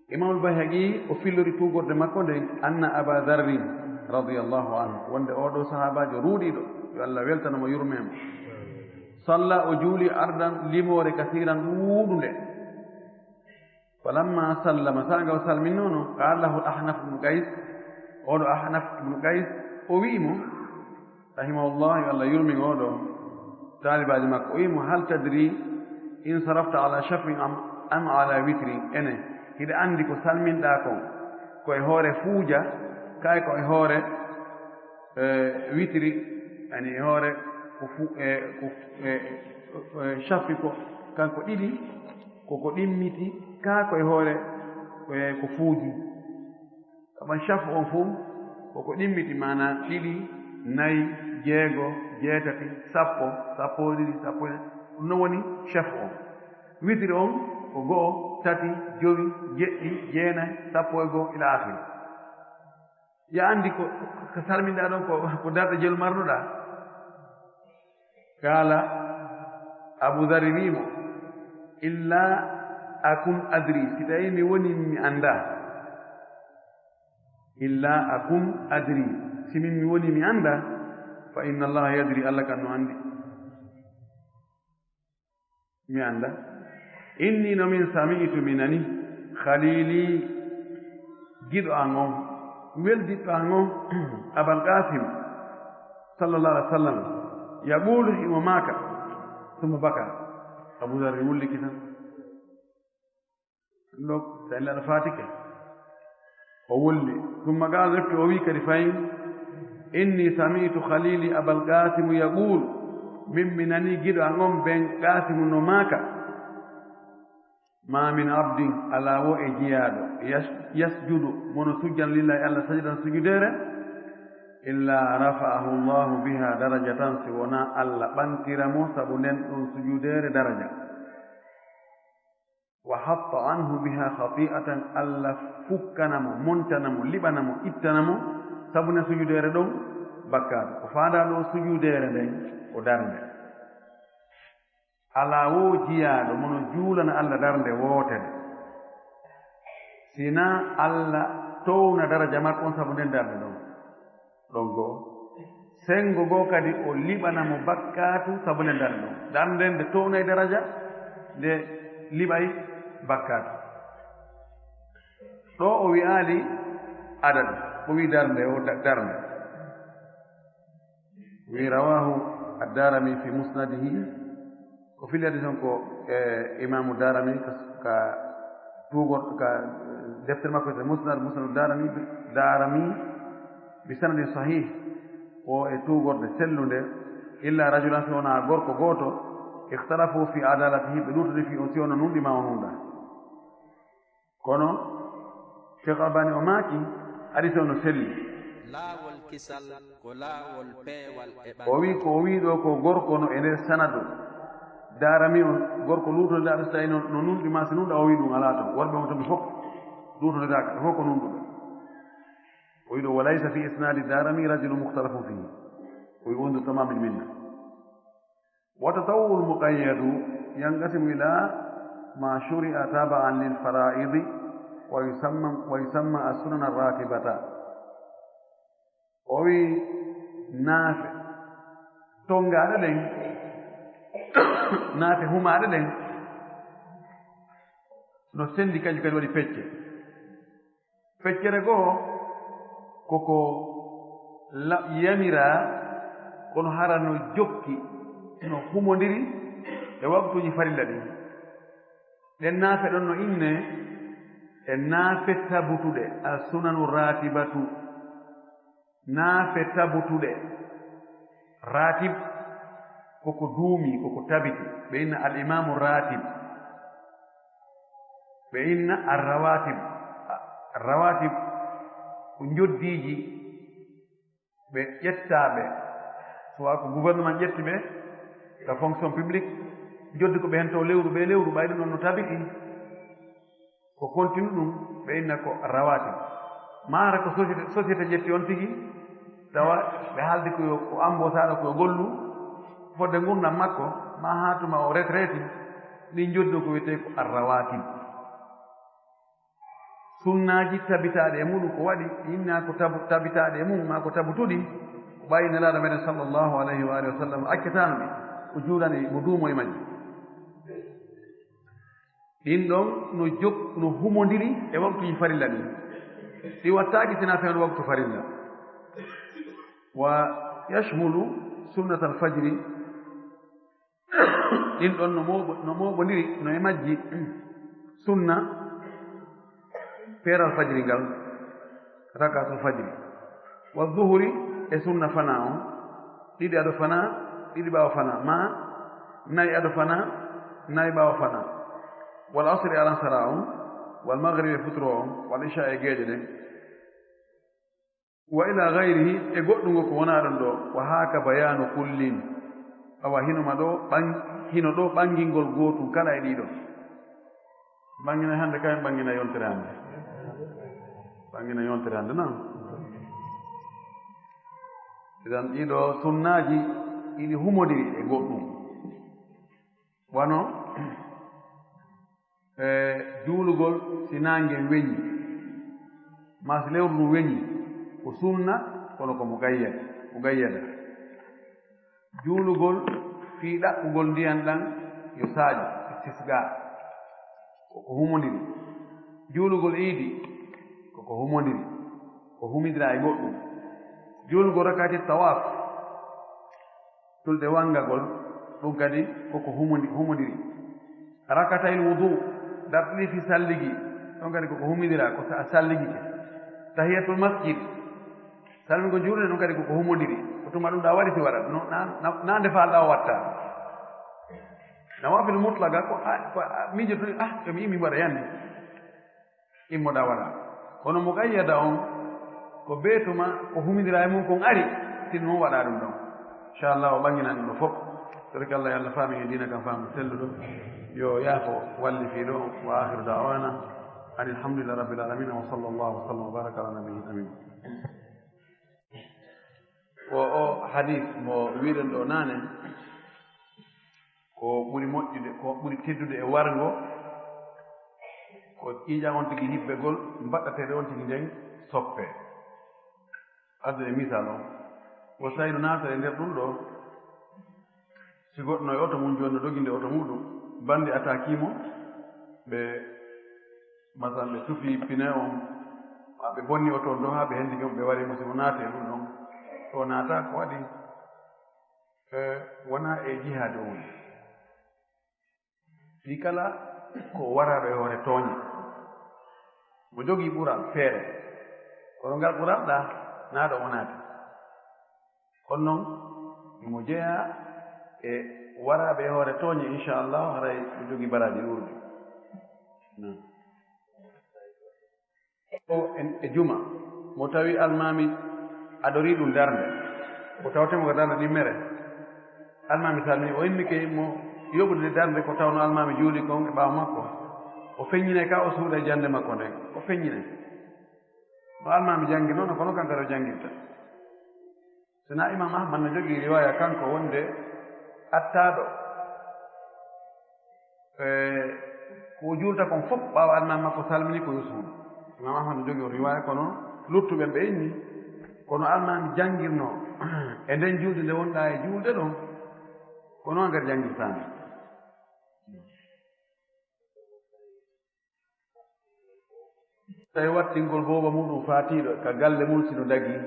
Imam al-Bayhaqi o fillori tuugorde makko nden, anna Aba Dharrin radiyallahu anhu, wonde oo ɗoo sahaabaajo ruuɗiiɗo, yo Allah weltano mo, yurmee mo, salla, o juuli, ardan, limoore, kasiiran, ɗuuɗunde. Falamma sallama, saanga o salminoono, qaala lahu Ahnaf ibn Qays, oo ɗoo Ahnaf ibn Qays, o wi'i mo, rahimahullah, yo Allah yurmin oo ɗoo taalibaajo makko, o wi'i mo, hal tadri in sarafta ala shaf'in am, am ala witri? Ene, hiɗa anndi ko salminɗaa kon, ko e hoore fuuja, kay ko e hoore, eh, witri, yani e hoore ko fu-, eh, ko, eh, eh, shaf'i ko, kanko ɗiɗi, ko ko ɗimmiti, kaa ko e hoore, eh, ko fuuji. Kaɓan shaf'u on fof ko ko ɗimmiti, maanaa ɗiɗi, nayi, jeego, jeetati, sappo, sappo e ɗiɗi, sappo e, ɗum noon woni shaf'u on. Witri on ko go'o, tati, jowi, jeɗɗi, jeenayi, sappo e go'o, ila akhiri. Ya anndi ko, ko salminɗaa ɗon ko, ko darɗe jelu marnuɗaa? Qaala, Abu Dharr wi'i mo, illa akun adri, si tawi mi woni mi anndaa. Illa akun adri, si min mi woni mi anndaa, fa inna Allah yadri, Allah kan no anndi. Mi anndaa. Inni no min sami'tu mi nani, khalili, giɗo an on, weldiɗɗo an on, Abal Qasim, sallallahu alaihi wasallam, yaqulu, himo maaka, summa baka. Abu Dharr wulliki tan. Ɗo, tawi neɗɗo faatike. O wulli. Summa qaala, refti o wi'i kadi fayin, inni sami'tu khalili Abal Qasim yaqulu, min mi nani giɗo an on ben Qasimu no maaka, ma min abdin, alaa wo e jiyaaɗo, yas-, yasjudu, mono sujjan lillahi Allah sajdan sujudeere, illa rafa'ahu Allahu biha darajatan, si wonaa Allah ɓantira mo sabu nden ɗon sujudeere daraja. Wa hatta anhu biha khati'atan, Allah fukkana mo, montana mo, liɓana mo, ittana mo, sabu nden sujudeere ɗon bakkaatu. Ko faandaa ɗo sujudeere nden ko darnde. Alaa wo jiyaaɗo mono juulana Allah darnde wootere. Sina Allah towna daraja makko on sabu nden darnde ɗon. Ɗon goo. Senngo goo kadi o liɓana mo bakkaatu sabu nden darnde ɗon. Darnde nde townay daraja, nde liɓay bakkaatu. Ɗo o wi'aali adadu. Ko wi darnde o da-, darnde. Wi rawahu ad-Darimi fi musnadihi. Ko fili hadis on ko, eh, Imamu Darimi ka, ka tugor-, ka, eh, deftere makko e Musnad, Musnad Darimi, Darimi bi sanadin sahih, o e tugorde sellunde, illa rajulan, si wona gorko gooto, ikhtalafu fi adalatihi, ɓe luutodi fi on, si ono nunɗi ma o nunɗa. Kono Cheikh Albani o maaki, hadis on no selli. Laawol kisal ko laawol peewal e ɓangal. O wi ko o wi ɗo ko gorko no e nder sanadu. Darimi on, gorko luutodaaɗo, so tawi no, no nunɗi ma, si nunɗa, o wi ɗum alaa toon. Worɓe on toon fof luutodiraaka, fof ko nunɗuɓe. O wi ɗo, wa laysa fi isnadi Darimi rajulun mukhtalafun fihi. O wi unzur tamamin minna. Wa tatawwu'ul muqayyadu yanqasimu ila ma shuri'a taba'an lil fara'idi wa yusamma, wa yusamma as-sunan ar-ratibata. O wi naafe tonngaaɗe ɗen, naafe humaaɗe ɗen, no senndi, kañum kadi waɗi pecce. Feccere goo, koko la-, yamiraa, kono hara no jokki, no humondiri e waktuuji farilla ɗin. Ɗen naafe ɗon no innee e naafe tabutuɗe, as-sunanu ratibatu. Naafe tabutuɗe. Ratib, koko duumi, koko tabiti. Ɓe inna al-imaamu ratib. Ɓe inna ar-rawatib. Rawatib ko njoddiiji ɓe ƴettaaɓe. Soit ko gouvernement ƴetti ɓe, ka fonction publique, njoddi ko ɓe heen to lewru, ɓe lewru, ɓay ɗum ɗon no tabiti. Ko continue ɗum, ɓe inna ko rawatib. Maara ko société, société ƴetti on tigi, tawa ɓe haaldi ko yo, ko embauchaaɗo, ko yo gollu, fodde ngurndan makko, ma haa tuma o retraiti, ɗin njoddi ko wiyetee ko arrawatib. Sunnaaji tabitaaɗi e muɗum ko waɗi, inna ko tabu-, tabitaaɗi e mum, ma ko tabutuɗi, ko ɓayi Nelaaɗo meɗen sallallahu alayhi wa alihi wa sallam, accataano ɗi, o juulani mo duumo e majji. Ɗin ɗon no jok-, no humondiri e waktuuji farilla ɗin. Ɗi wattaaki sina fewndo waktu farilla. Wa yashmulu sunnat al-fajri. Ɗin ɗon no mooɓo-, no mooɓondiri, no e majji sunna peeral fajiri ngal, rakatul fajri. Wa zuhuri e sunna fanaa on, ɗiɗi ado fanaa, ɗiɗi ɓaawo fanaa, ma nayi ado fanaa, nayi ɓaawo fanaa. Wal asri e alansaraa on, wal magribi e futuro on, wal isha e geeƴe ɗen. Wa ila gayrihi, e goɗɗungo ko wonaa ɗon ɗo, wa haaka bayaanu kullin. Awa hino ma ɗo ɓan-, hino ɗo ɓangingol gootun kala e ɗiɗo. Ɓangina hannde kayen, ɓangina yontere hannde. Ɓangina yontere hannde, non? Idan ɗiɗo sunnaaji iɗi humodiri e goɗɗun. Wano, e juulugol si naange weñi, maa si lewru ndun weñi, ko sunna, kono ko muqayyad, muqayyada. Juulugol fii ɗaɓɓugol ndiyan ɗan yo saaƴo, istisqa, ko ko humondiri. Juulugol iidi, ko ko humondiri, ko humindiraa e goɗɗun. Juulugol rakaati tawaaf, julde wangagol, ɗun kadi ko ko humundi-, humondiri. Rakatayil wudu, darɗe ɗiɗi fii salligi, ɗon kadi ko ko humindiraa, ko sa-, salligike. Tahiyatul masjid, salmingol juulde, ɗun kadi ko ko humondiri. Ko tuma ɗun ɗa waɗi si waɗat, no, na, na, na nde faalɗaa o watta. Nawaafil mutlaqa ko a, ko a miijoto, ah, yo mi immi mi waɗa yande. Immoɗaa waɗa. Kono muqayyada on, ko bee tuma ko humindiraa e mum kon ari, sinno on waɗaa ɗun ɗon. Inchallah, o ɓanginan ɗun ɗo fof. Torki Allah, yo Allah faami en diina kan faamu selluɗo. Yo yaafo wallifiiɗo on. Wa akhiru da'wana anil hamdulillahi rabbil alamin. Wa sallallahu wa sallam wa baraka ala nabiyyin amin. Ko o hadis mo wiɗen ɗo naane, ko ɓuri moƴƴude, ko ɓuri teddude e warngo, ko ƴiiƴan on tigi hibbegol, mbaɗɗateeɗe on tigi nden soppe. Addude misal on, ko sayno naata e nder ɗum ɗo, si goɗɗo no e oto mum jooni, no doginde oto muɗum, bandi attaque mo, ɓe, masalan, ɓe tufi pine on, Haa ɓe bonni o toon ɗo, haa ɓe henndi joom ɓe wari, mo si mo naati e ɗum ɗon, to naata ko waɗi, eh, wonaa e jihaade o woni. Ɗi kala ko waraaɗo e hoore tooñe. Mo jogii ɓural feere, kono ngal ɓural ɗaa, naa ɗo o naati. Kono noon, mo jeyaa e waraaɓe e hoore tooñe, inchallah, haray mo jogii baraaji ɗuuɗi. Naam. O en e juma, mo tawi almaami adorii ɗum darnde, o tawte mo ko darnde ɗimmere. Almaami salmini, o immike mo yoɓude darnde ko tawno almaami juuli kon e ɓaawo makko. O feññinay ka o suuɗa e jannde makko nden. O feññinay. No almaami janngirno, no kono kankare o janngirta. Sina Imam Ahmad no jogii riwaya kanko wonde attaaɗo, e, ko o juulta kon fof ɓaawo almaami makko salmini ko yo suuɗu. Imam Ahmad no jogii o riwaya, kono luttuɓe ɓe inni, kono almaami janngirno e nden juulde nde wonɗaa e juulde ɗon, ko noon kadi janngirtaande. Tawi wattingol boobo muɗum faatiiɗo ka galle mum si no dagii.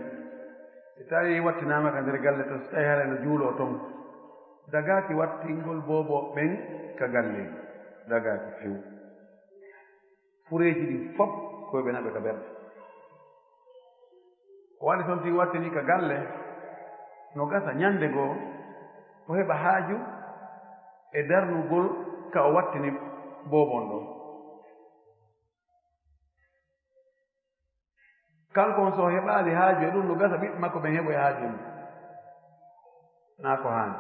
Si tawi wattinaama ka nder galle to, si tawi haray no juuloo ton, dagaaki wattingol boobo ɓen ka galle. Dagaaki few. Fureeji ɗin fof ko ɓe naɓe ka ɓerɗe. O waɗi toon tigi wattini ka galle, no gasa ñande goo o heɓa haaju e darnugol ka o wattini boobon ɗon. Kanko on, so o heɓaali haaju e ɗum, no gasa ɓiɓɓe makko ɓen heɓoya haaju e mum. Naa ko haani.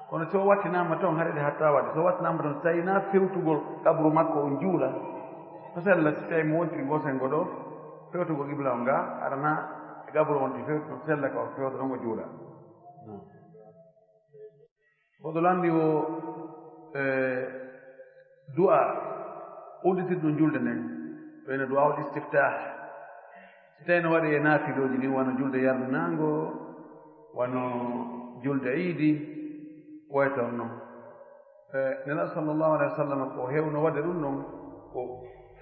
Kono so wattinaama toon, haɗa ɗe hatta waɗde. So wattinaama toon, so tawii naa fewtugol qabru makko on juula, ko sella si tawii mo wontiri ngoo senngo ɗoo, fewtugol qibla on ngaa, haɗa naa e qabru on ti fewtu, ko sella ka o fewta ɗon o juula. Ko ɗo lanndi o, e, du'a udditirɗum julde nden, wayno du'a ul istiftah. Si tawi no waɗi e naafilooji ɗin, wano julde yarlinaango, wano julde iidi, waytor non. E, Nelaaɗo sallallahu alaihi wasallam ko hewno waɗde ɗum ɗon, ko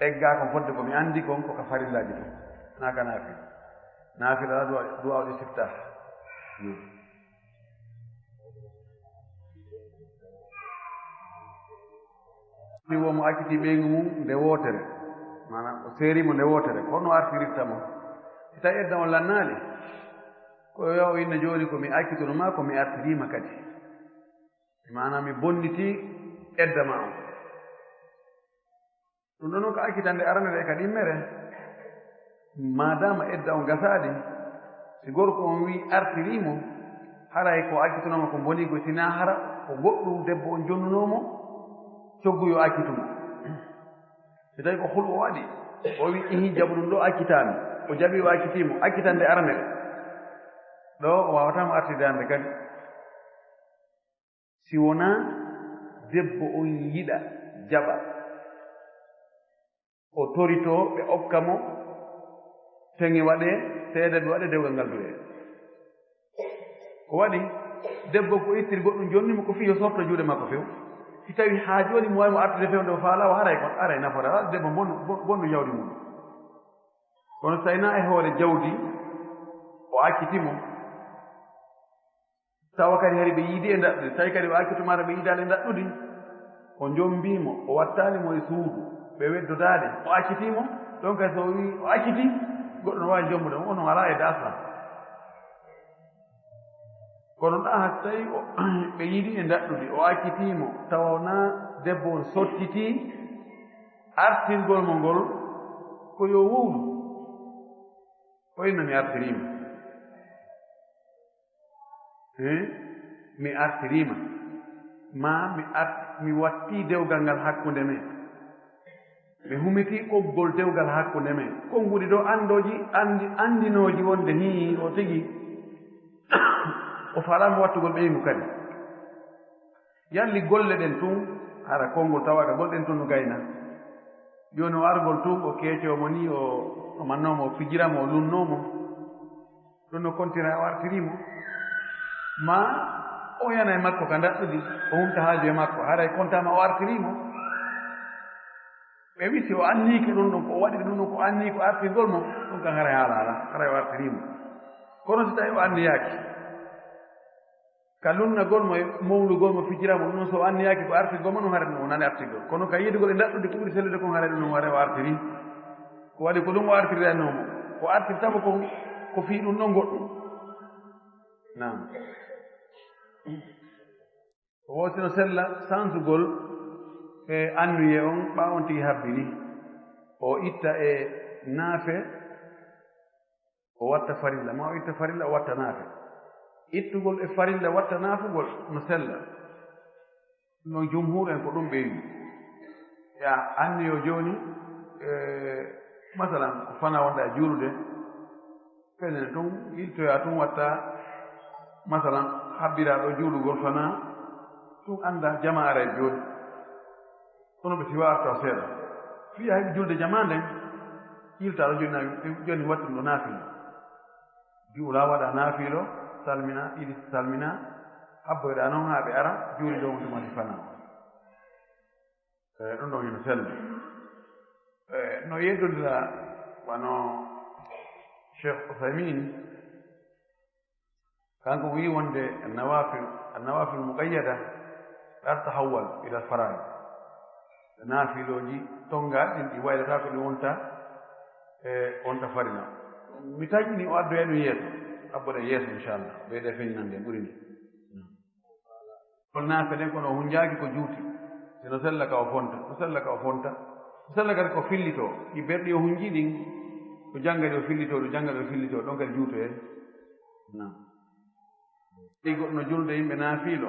eggaa kon fodde ko mi anndi kon, ko ka farillaaji ɗum, naa ka naafila. Naafila du'a, du'a ul istiftah. Hmm. Ni wo mo acciti ɓeyngu mum nde wootere, maanaam o seeri mo nde wootere, ko no artirirta mo. Si tawi edda on lannaali, ko yo o inna jooni ko mi accituno ma, ko mi artiriima kadi. Maanaam mi bonniti edda ma on. Ɗum ɗon noon ko accitande aranere e ka ɗimmere. Maadaama edda on gasaali, si gorko on wi'i artirii mo, haray ko accitunooma ko mbonii ko, sinaa hara ko goɗɗum debbo on jonnunoo mo, coggu yo accitu mo. Si tawi ko hul o waɗi, o wi'i, "Ihi, jaɓu ɗum ɗo, accitaami." O jaɓi, o accitii mo, accitande aranere. Ɗo o waawataa mo artirde hannde kadi. Si wonaa debbo on yiɗa jaɓa, o toritoo ɓe okka mo, teŋe waɗee, seedeeɓe waɗee, dewgal ngal duwee. Ko waɗi, debbo ko ittiri goɗɗum jonni mo, ko fii yo sorto juuɗe makko few. Si tawi haa jooni mo waawi mo artude few nde o faalaa, o haray kon, aray nafoore, aray debbo bonnu, bon-, bonnu jawdi mum. Kono so tawi naa e hoore jawdi, o acciti mo, tawa kadi hari ɓe yiidi e ndaɗɗude, tawi kadi o acci tumaata ɓe yiidaali e ndaɗɗudi, o jommbii mo, o wattaali mo e suudu, ɓe weddodaali, o accitii mo, ɗon kadi so o wii o accitii, goɗɗo no waawi jommbude mo, on alaa e daasal. Kono ɗaa, so tawi o, ɓe yiidi e ndaɗɗudi, o accitii mo, tawa wonaa debbo on sottitii artirgol mo ngol, ko yo wowlu, o inna mi artirii mo. He? Mi artiriima. Ma mi art-, mi wattii dewgal ngal hakkunde men. Mi humitii ɓoggol dewgal hakkunde men. Konnguɗi ɗo anndooji, anndi-, anndinooji wonde hii o tigi o faalaama wattugol ɓeyngu kadi. Yalli golle ɗen tun, hara konngol tawaaka golle ɗen tun no gayna. Jooni o argol tun, o keecoo mo ni, o, o mannoo mo, o fijira mo, o lunnoo mo. Ɗum no kontira o artirii mo. Ma o yana e makko ka ndaɗɗudi, o humta haaju e makko, haray kontaama o artirii mo. E wi si o anniike ɗum ɗon, ko o waɗi ɗum ɗon, ko anni ko artirgol mo, ɗum kan haray haala alaa, haray o artirii mo. Kono si tawi o anniyaaki, ka lunnagol mo e mowlugol mo, fijira mo, ɗum ɗon so o anniyaaki ko artirgol mo, ɗum haray ɗum wonani artirgol. Kono ka yiɗugol e ndaɗɗude ko ɓuri sellude kon, haray ɗum ɗon haray o artirii. Ko waɗi ko ɗum o artiranoo mo. Ko artirta mo kon, ko fii ɗum ɗon goɗɗum. Naam. Woo si no sella sansugol e anniye on, ɓaa on tigi habbini, o itta e naafe, o watta farilla, maa o itta farilla, o watta naafe. Ittugol e farilla, watta naafugol no sella. No jumhuur en ko ɗum ɓe wi. Ya anniyo jooni, e, masalan, ko fana wonɗa e juulude, Ɓeyden tun, iltoya tun watta, masalan, habbira ɗo juulugol fana, tun annda jama ara e jooni. Kono ɓe siwa arta seeɗa. Fiya heɓi julde jama nden, ilta ɗo jooni, jooni watta ɗum ɗo naafila. Juula waɗa naafilo, salmina, ili salmina, habboyɗa non haa ɓe ara, juuli ɗo on tumati fana. E, ɗum ɗon hino selli. E, no yeddondira wano Cheikh Uthaymin, kanko wi'i wonde nawafil, nawafil muqayyada, la tahawwal ila faraid. Naafilooji tongaaɗi ɗin ɗi waylata ko ɗi wonta, e, wonta farila. Mi taƴini o addoya ɗum yeeso, abboɗen yeeso inchallah, ɓeyde feññinande ɓuri ni. Kono naafe ɗen kono o hunjaaki ko juuti. Si no sella ka o fonta, no sella ka o fonta. No sella kadi ko fillitoo. Ɗi berɗi o hunji ɗin, ko jannga ɗi o fillitoo, ɗo jannga ɗi o fillitoo, ɗon kadi juutoyee. Naam. Ɗi goɗɗo no julde yimɓe naafiilo,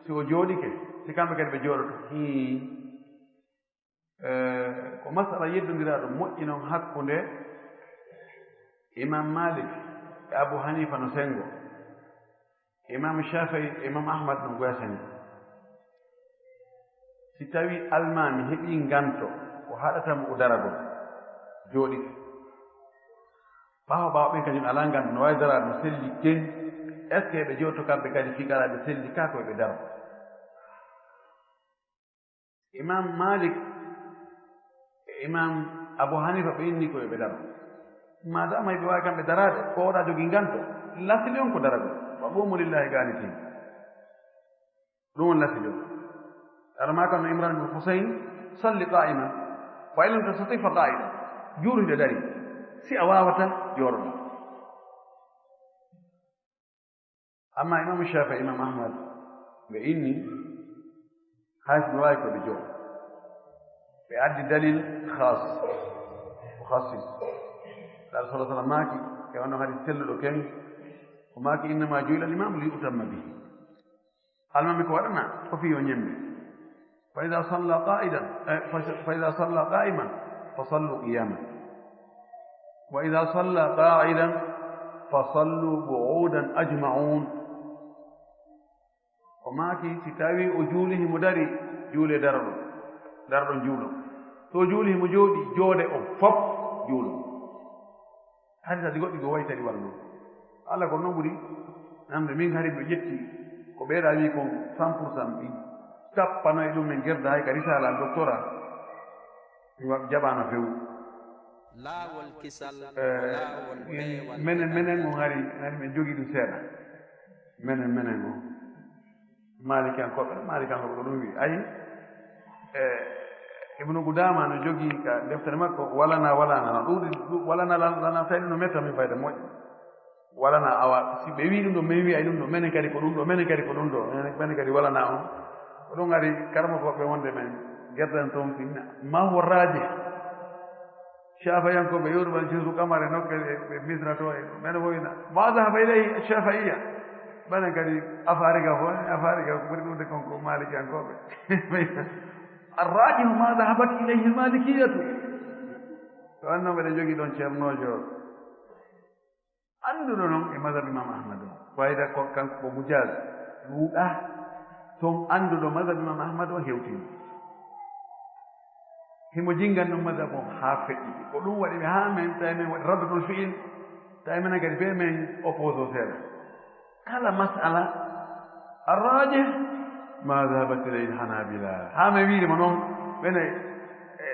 si o jooɗike, si kamɓe kadi ɓe jooɗoto. Hii. Eh, ko masala yeddondiraaɗo moƴƴi non hakkunde Imam Malik e Abu Hanifa no sengo, Imam Shafi'i e Imam Ahmad no goya sengo. Si tawi almaami heɓi nganto ko haɗata mo o daragol, jooɗike. Ɓaawo ɓaawo ɓen kañum alaa nganto, no waawi daraade no selli ten, est-ce que ɓe jooɗoto kamɓe kadi fii kala ɓe selli ka ko ɓe daro? Imam Malik e Imam Abu Hanifa ɓe inni ko yo ɓe daro. Madama ɓe waawi kamɓe daraade, ko oɗa jogii nganto, lasili on ko daragol. Wa qumu lillahi qanitin. Ɗum woni lasili on. Ara ma kan no Imran bin Husayn, salli qa'iman, fa in lam tastati fa qa'idan. Juuru hiɗa dari. Si a waawata, jooɗoɗa. Amma Imam Shafi'i, Imam Ahmad, ɓe inni, hay so ɓe waawi ko ɓe jooɗo. Ɓe addi dalil khas, mukhassis. Rasul sallallahu alaihi wasallam maaki, e wano hadis selluɗo ken, o maaki, "Innama ju'ila al-imamu li yutamma bihi." Almaami ko waɗana, ko fii yo ñembe. Fa idha salla qa'idan, eh, fa, fa idha salla qa'iman, fa sallu qiyaman. Wa idha salla qa'idan, fa sallu qu'udan ajma'un. O maaki, si tawi o juuli himo dari, juule darɗo, darɗo juulo. So o juuli himo jooɗi, joode o fop juulo. Hari kadi goɗɗi goo wayi tawi wallu. Allah ko noon ɓuri namde. Min hari mi ƴetti ko ɓeeɗa wi kon cent pour cent ɗi tappano e ɗum en gerda hay ka risala doctorat. Mi wa-, jaɓaano few. Laawol kisal ko Eh, laawol min, peewal menen, menen on hari, hari min jogii ɗum seeɗa. Menen, menen on. Maalikiyankooɓe, Maalikiyankooɓe ko ɗum wi. Ayi, e, Ibnu Gudaama no jogii ka deftere makko, walana, walana, no ɗuuɗi, ɗu-, walana, lan-, lana, tawi ɗum no metta min fayda moƴƴa. Walana, awa, si ɓe wi ɗum ɗo, min wi ay ɗum ɗo, menen kadi ko ɗum ɗo, menen kadi ko ɗum ɗo, menen, menen kadi walana on. Ko ɗum ari karamokooɓe wonde men, gerdan toon finna. Ma huwa raajih? Shafi'iyankooɓe yewtuɓe Jeesu Kamare nokke e ɓe Misra to e men woyna. Ma dhahaba ilayhi Shafi'iyya. Ɓanen kadi Afarika fof, Afarika ko ɓuri ɗuuɗe kon ko Malikiyankooɓe. Arrajihu ma dhahabat ilayhi Malikiyatu. To anno mbeɗa jogii ɗon ceernoojo. Annduɗo noon e mazhab Imam Ahmad o, fayda ko kanko ko Mujaz, ɗuuɗa toon annduɗo mazhab Imam Ahmad o hewtini. Himo jingan noon mazhab o haa feƴƴi. Ko ɗum waɗi ɓe haa men, tawi men waɗi raddatul fi'il, tawi menen kadi be men opposé seeɗa. Kala mas'ala, arrajih ma dhahabat ilayhi al-Hanabila. Haa men wiiri mo noon, ɓene, e,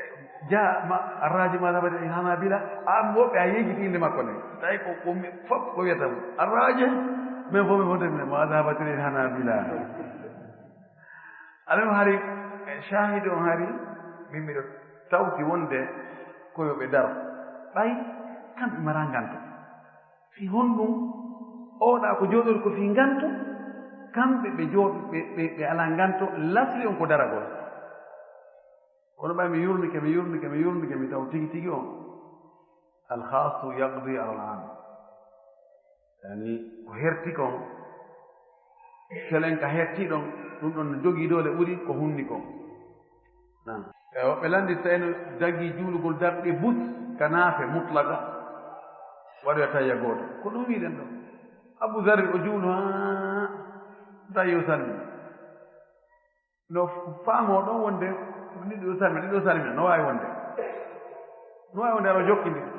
Ja ma arraji ma zabati hanabila. An woɓɓe a yejjiti inde makko ne. Tawi ko ummi fof ko wiyata mo arraji. Min fof min fonte min ma zabati hanabila. Aɗum hari, e, shahidi on hari, min miɗo tawti wonde ko yo ɓe daro. Ɓay kamɓe mara nganto. Fi honɗum? Oɗa ko jooɗori ko fi nganto, kamɓe ɓe jooɗo, ɓe, ɓe, ɓe ala nganto, lasli on ko daragol. Kono ɓay mi yurnike, mi yurnike, mi yurnike, mi taw tigi tigi on. Al khassu yaqdi ala al am. Yani, ko herti kon, selen ka herti ɗon, ɗum ɗon no jogii doole ɓuri ko hunni kon. Nan. E woɓɓe lanndi, tawi no dagi juulugol darɗe bus ka naafe mutlaqa, waɗoya tayya gooto. Ko ɗum wiɗen ɗo. Abu Zarri o juulu haa tawi o salmi. No faamoo ɗon wonde ɗiɗo salmina, ɗiɗo salmina, no waawi wonde. No waawi wonde aɗa jokkindiri.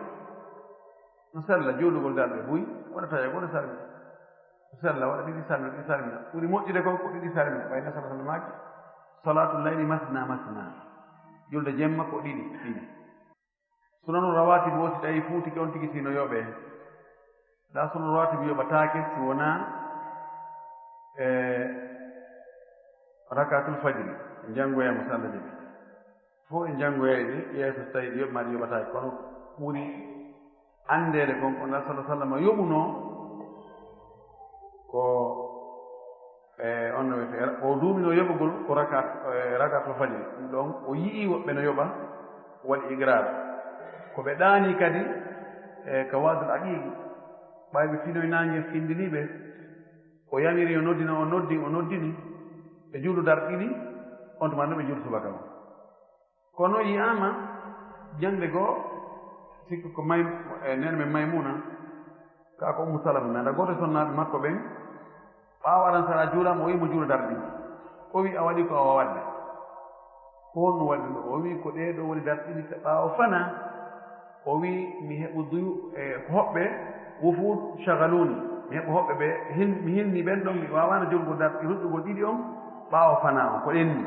No sella juulugol darɗe buy, waɗa tawi goɗɗo salmina. No sella waɗa ɗiɗi salmina, ɗiɗi salmina. Ɓuri moƴƴude kon ko ɗiɗi salmina, ɓay na sala sala maaki. Salaatul layli masna masna. Julde jemma ko ɗiɗi, ɗiɗi. Sunanu rawatib o si tawi fuutike on tigi sino yoɓe. Da sunanu rawatib yoɓataake si wonaa, e, rakatul fajri. Janngoya mo salla jeɗi. Fof e janngoyayɗi, yeeso so tawi ɗi yoɓ-, maɗi yoɓataake. Kono ɓuri anndeede kon, ko Nulaaɗo sallallahu alaihi wasallam yoɓunoo ko, e, on no wiyetee, o duuminoo yoɓugol ko rakat, e, rakatul fajri. Ɗum ɗon, o yi'ii woɓɓe no yoɓa, waɗi iqraar. Ko ɓe ɗaanii kadi, e, ka Waadul Aqiiqi, ɓay ɓe finoy naange findinii ɓe, o yamiri yo noddino, o noddi, o noddini, ɓe juulu darɗe ɗiɗi, on tuma no ɓe juulu subaka on. Kono yi'aama jannde goo, sikku ko May-, e, neene men Maymuna, kaa ko Ummu Salama, nana gooto e sonnaaɓe makko ɓen, ɓaawo aran sara juulaama, o wi'i mo juula darɗe ɗiɗi. O wi'i, "A waɗi ko a waawaa waɗde." Ko honno waɗi ɗum? O wi'i, "Ko ɗee ɗoo woni darɗe ɗiɗi ka ɓaawo fanaa." O wi'i, "Mi heɓu duyu-, e, ko hoɓɓe, wufuud shagaluni. Mi heɓu hoɓɓe ɓe, hin-, mi hinni ɓen ɗon, mi waawaano jogugol darɗe, ruttugol ɗiɗi on, ɓaawo fanaa on, ko ɗen ni."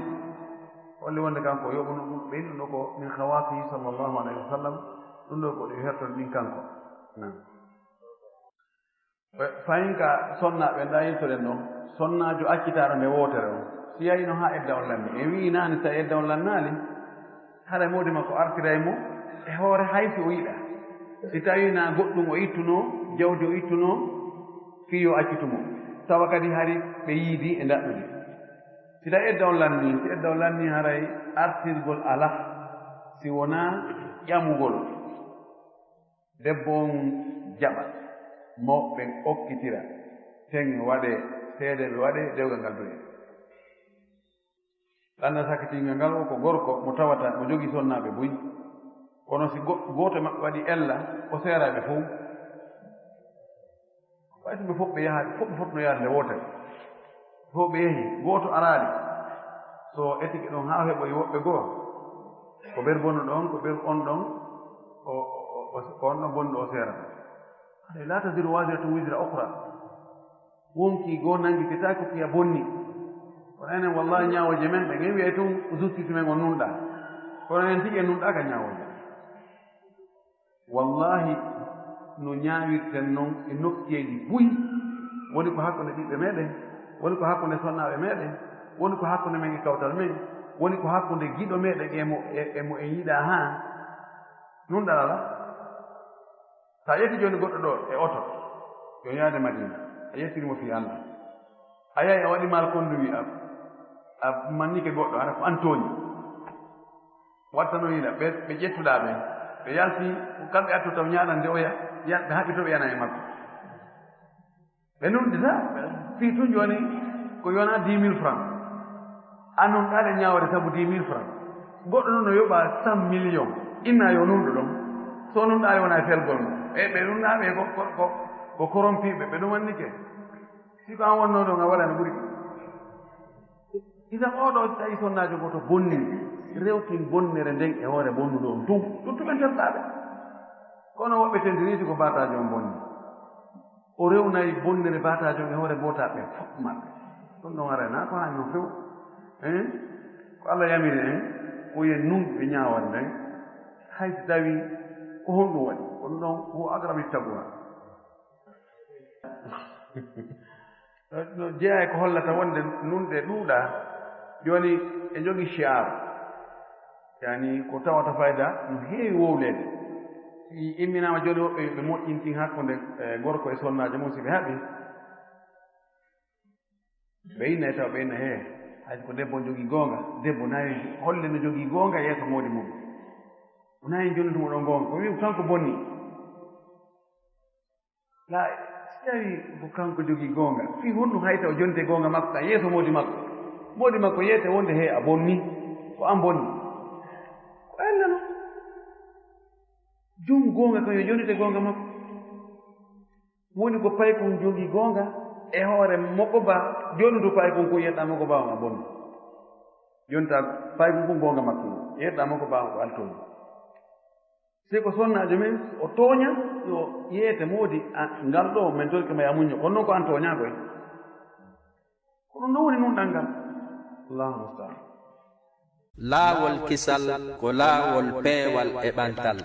Holli wonde kanko o yoɓuno ɗum, ɓe innuno ko min khawasihi sallallahu alaihi wasallam, ɗum ɗo ko ɗi hertol ɗin kanko. Naam. Fayin ka sonnaaɓe nda yiltoɗen ɗon, sonnaajo accitaaɗo nde wootere on, si yayino haa edda on lanni, en wi'i naani so edda on lannaali, hara moodi makko artiray mo e hoore hay si o yiɗa. Si tawi na goɗɗum o ittuno, jawdi o ittuno, fii yo accitu mo. Tawa kadi hari ɓe yiidi e ndaɗɗudi. Si tawi edda on lanni, si edda on lanni haray artirgol alaa, si wonaa ƴamugol. Debbo on jaɓa, mawɓe ɓen okkitira, teŋe waɗee, seedeeɓe waɗee, dewgal ngal du'ee. Ɗannda sakkitingal ngal o ko gorko mo tawata mo jogii sonnaaɓe buy. Kono si go-, gooto e maɓɓe waɗi ella, o seeraa ɓe fow. Ɓay so ɓe fof ɓe yahaade, fof ɓe fotno yaade nde wootere. Fof ɓe yahi, gooto araali. So etike ɗon haa heɓoyi woɓɓe goo, ko ɓeer bonnuɗo on, ko ɓeer on ɗon, o, o, o, o, ko on ɗon bonnuɗo o seerata. Haɗay laa taziru waaziratun wizra ukhra. Wonkii goo nanngitetaake ko kiya bonni. Kono enen, wallahi, ñaawooje men, ɓe ngen wiyay tun justice men on nunɗaa. Kono enen tigi en nunɗaaka ñaawooje. Wallahi, no ñaawirten non e nokkeeli buy, woni ko hakkunde ɓiɓɓe meɗen, woni ko hakkunde sonnaaɓe meɗen, woni ko hakkunde men e kawtal men, woni ko hakkunde giɗo meɗen e mo, e, e mo en yiɗaa haa. Nunɗal alaa. So a ƴetti jooni goɗɗo ɗo e oto, yo yaade Madina, a ƴettiri mo fii Allah. A yahi a waɗi mal conduit a, a mannike goɗɗo, hara ko an tooñi. Wattano hila, ɓe, ɓe ƴettuɗaa ɓen, ɓe yalti, ko kamɓe attu taw ñaaɗan nde oya, ya-, ɓe haɓɓi to ɓe yana e makko. Ɓe nunɗita, fii tun jooni ko yona dix mille francs. A nunɗaade ñaawde sabu dix mille francs. Goɗɗo nun no yoɓa cent millions, inna yo nunɗo ɗon. So nunɗaade wona e felgol mo. E ɓe nunɗaaɓe ko, ko, ko, ko korompiiɓe, ɓe ɗumannike. Si ko an wonnoo ɗon, a waɗa no ɓuri. Idan, oo ɗoo, si tawi sonnaajo gooto bonni, rewtin bonnere nden e hoore bonnuɗo on tun. Ɗum tumen terɗaaɓe. Kono woɓɓe tentiriiti ko baataajo on bonni. O rewnay bonnere baataajo on e hoore bootaaɓe fof maɓɓe. Ɗum ɗon ara na ko haani no few. Hein? Ko Allah yamiri en, ko yen nun ɓe ñaawat nden. Hay so tawii ko honɗum waɗi, kono noon ko agrabi taguwa. No jeyaa e ko hollata wonde nunɗe ɗuuɗaa. Jooni e njogii shi'ar, yani ko tawata fayda no heewi wowleede. Si imminaama jooni woɓɓe ɓe moƴƴintin hakkunde, eh, gorko e sonnaajo mum, si ɓe haɓi, ɓe inna e taw ɓe inna hee, hay ko debbo on jogii goonga, debbo nayi holle no jogii goonga yeeso moodi mum. O nayi jooni ɗum oɗon goonga, ko wi'u kanko bonni. La, si tawi ko kanko jogii goonga, fii honɗum hay taw jonte goonga makko kan yeeso moodi makko? Moodi makko yeete wonde hee a bonni, ko an bonni. Ko Allah non. Jom goonga kan yo jonite goonga makko. Woni ko paykun jogii goonga e hoore moko ba, jonnudu paykun kun yeɗɗa moko ba on a bonni. Jonta paykun kun goonga makko, yeɗɗa moko ba on ko altoni. Si ko sonnaajo men, o tooña, yo yeete moodi, a, ngal ɗo men torike ma ya muñño. Kono noon ko an tooñaa koy. Ko ɗum ɗo woni nun ɗanngal. Allahu musta'an. Laawol kisal ko laawol peewal e ɓantal.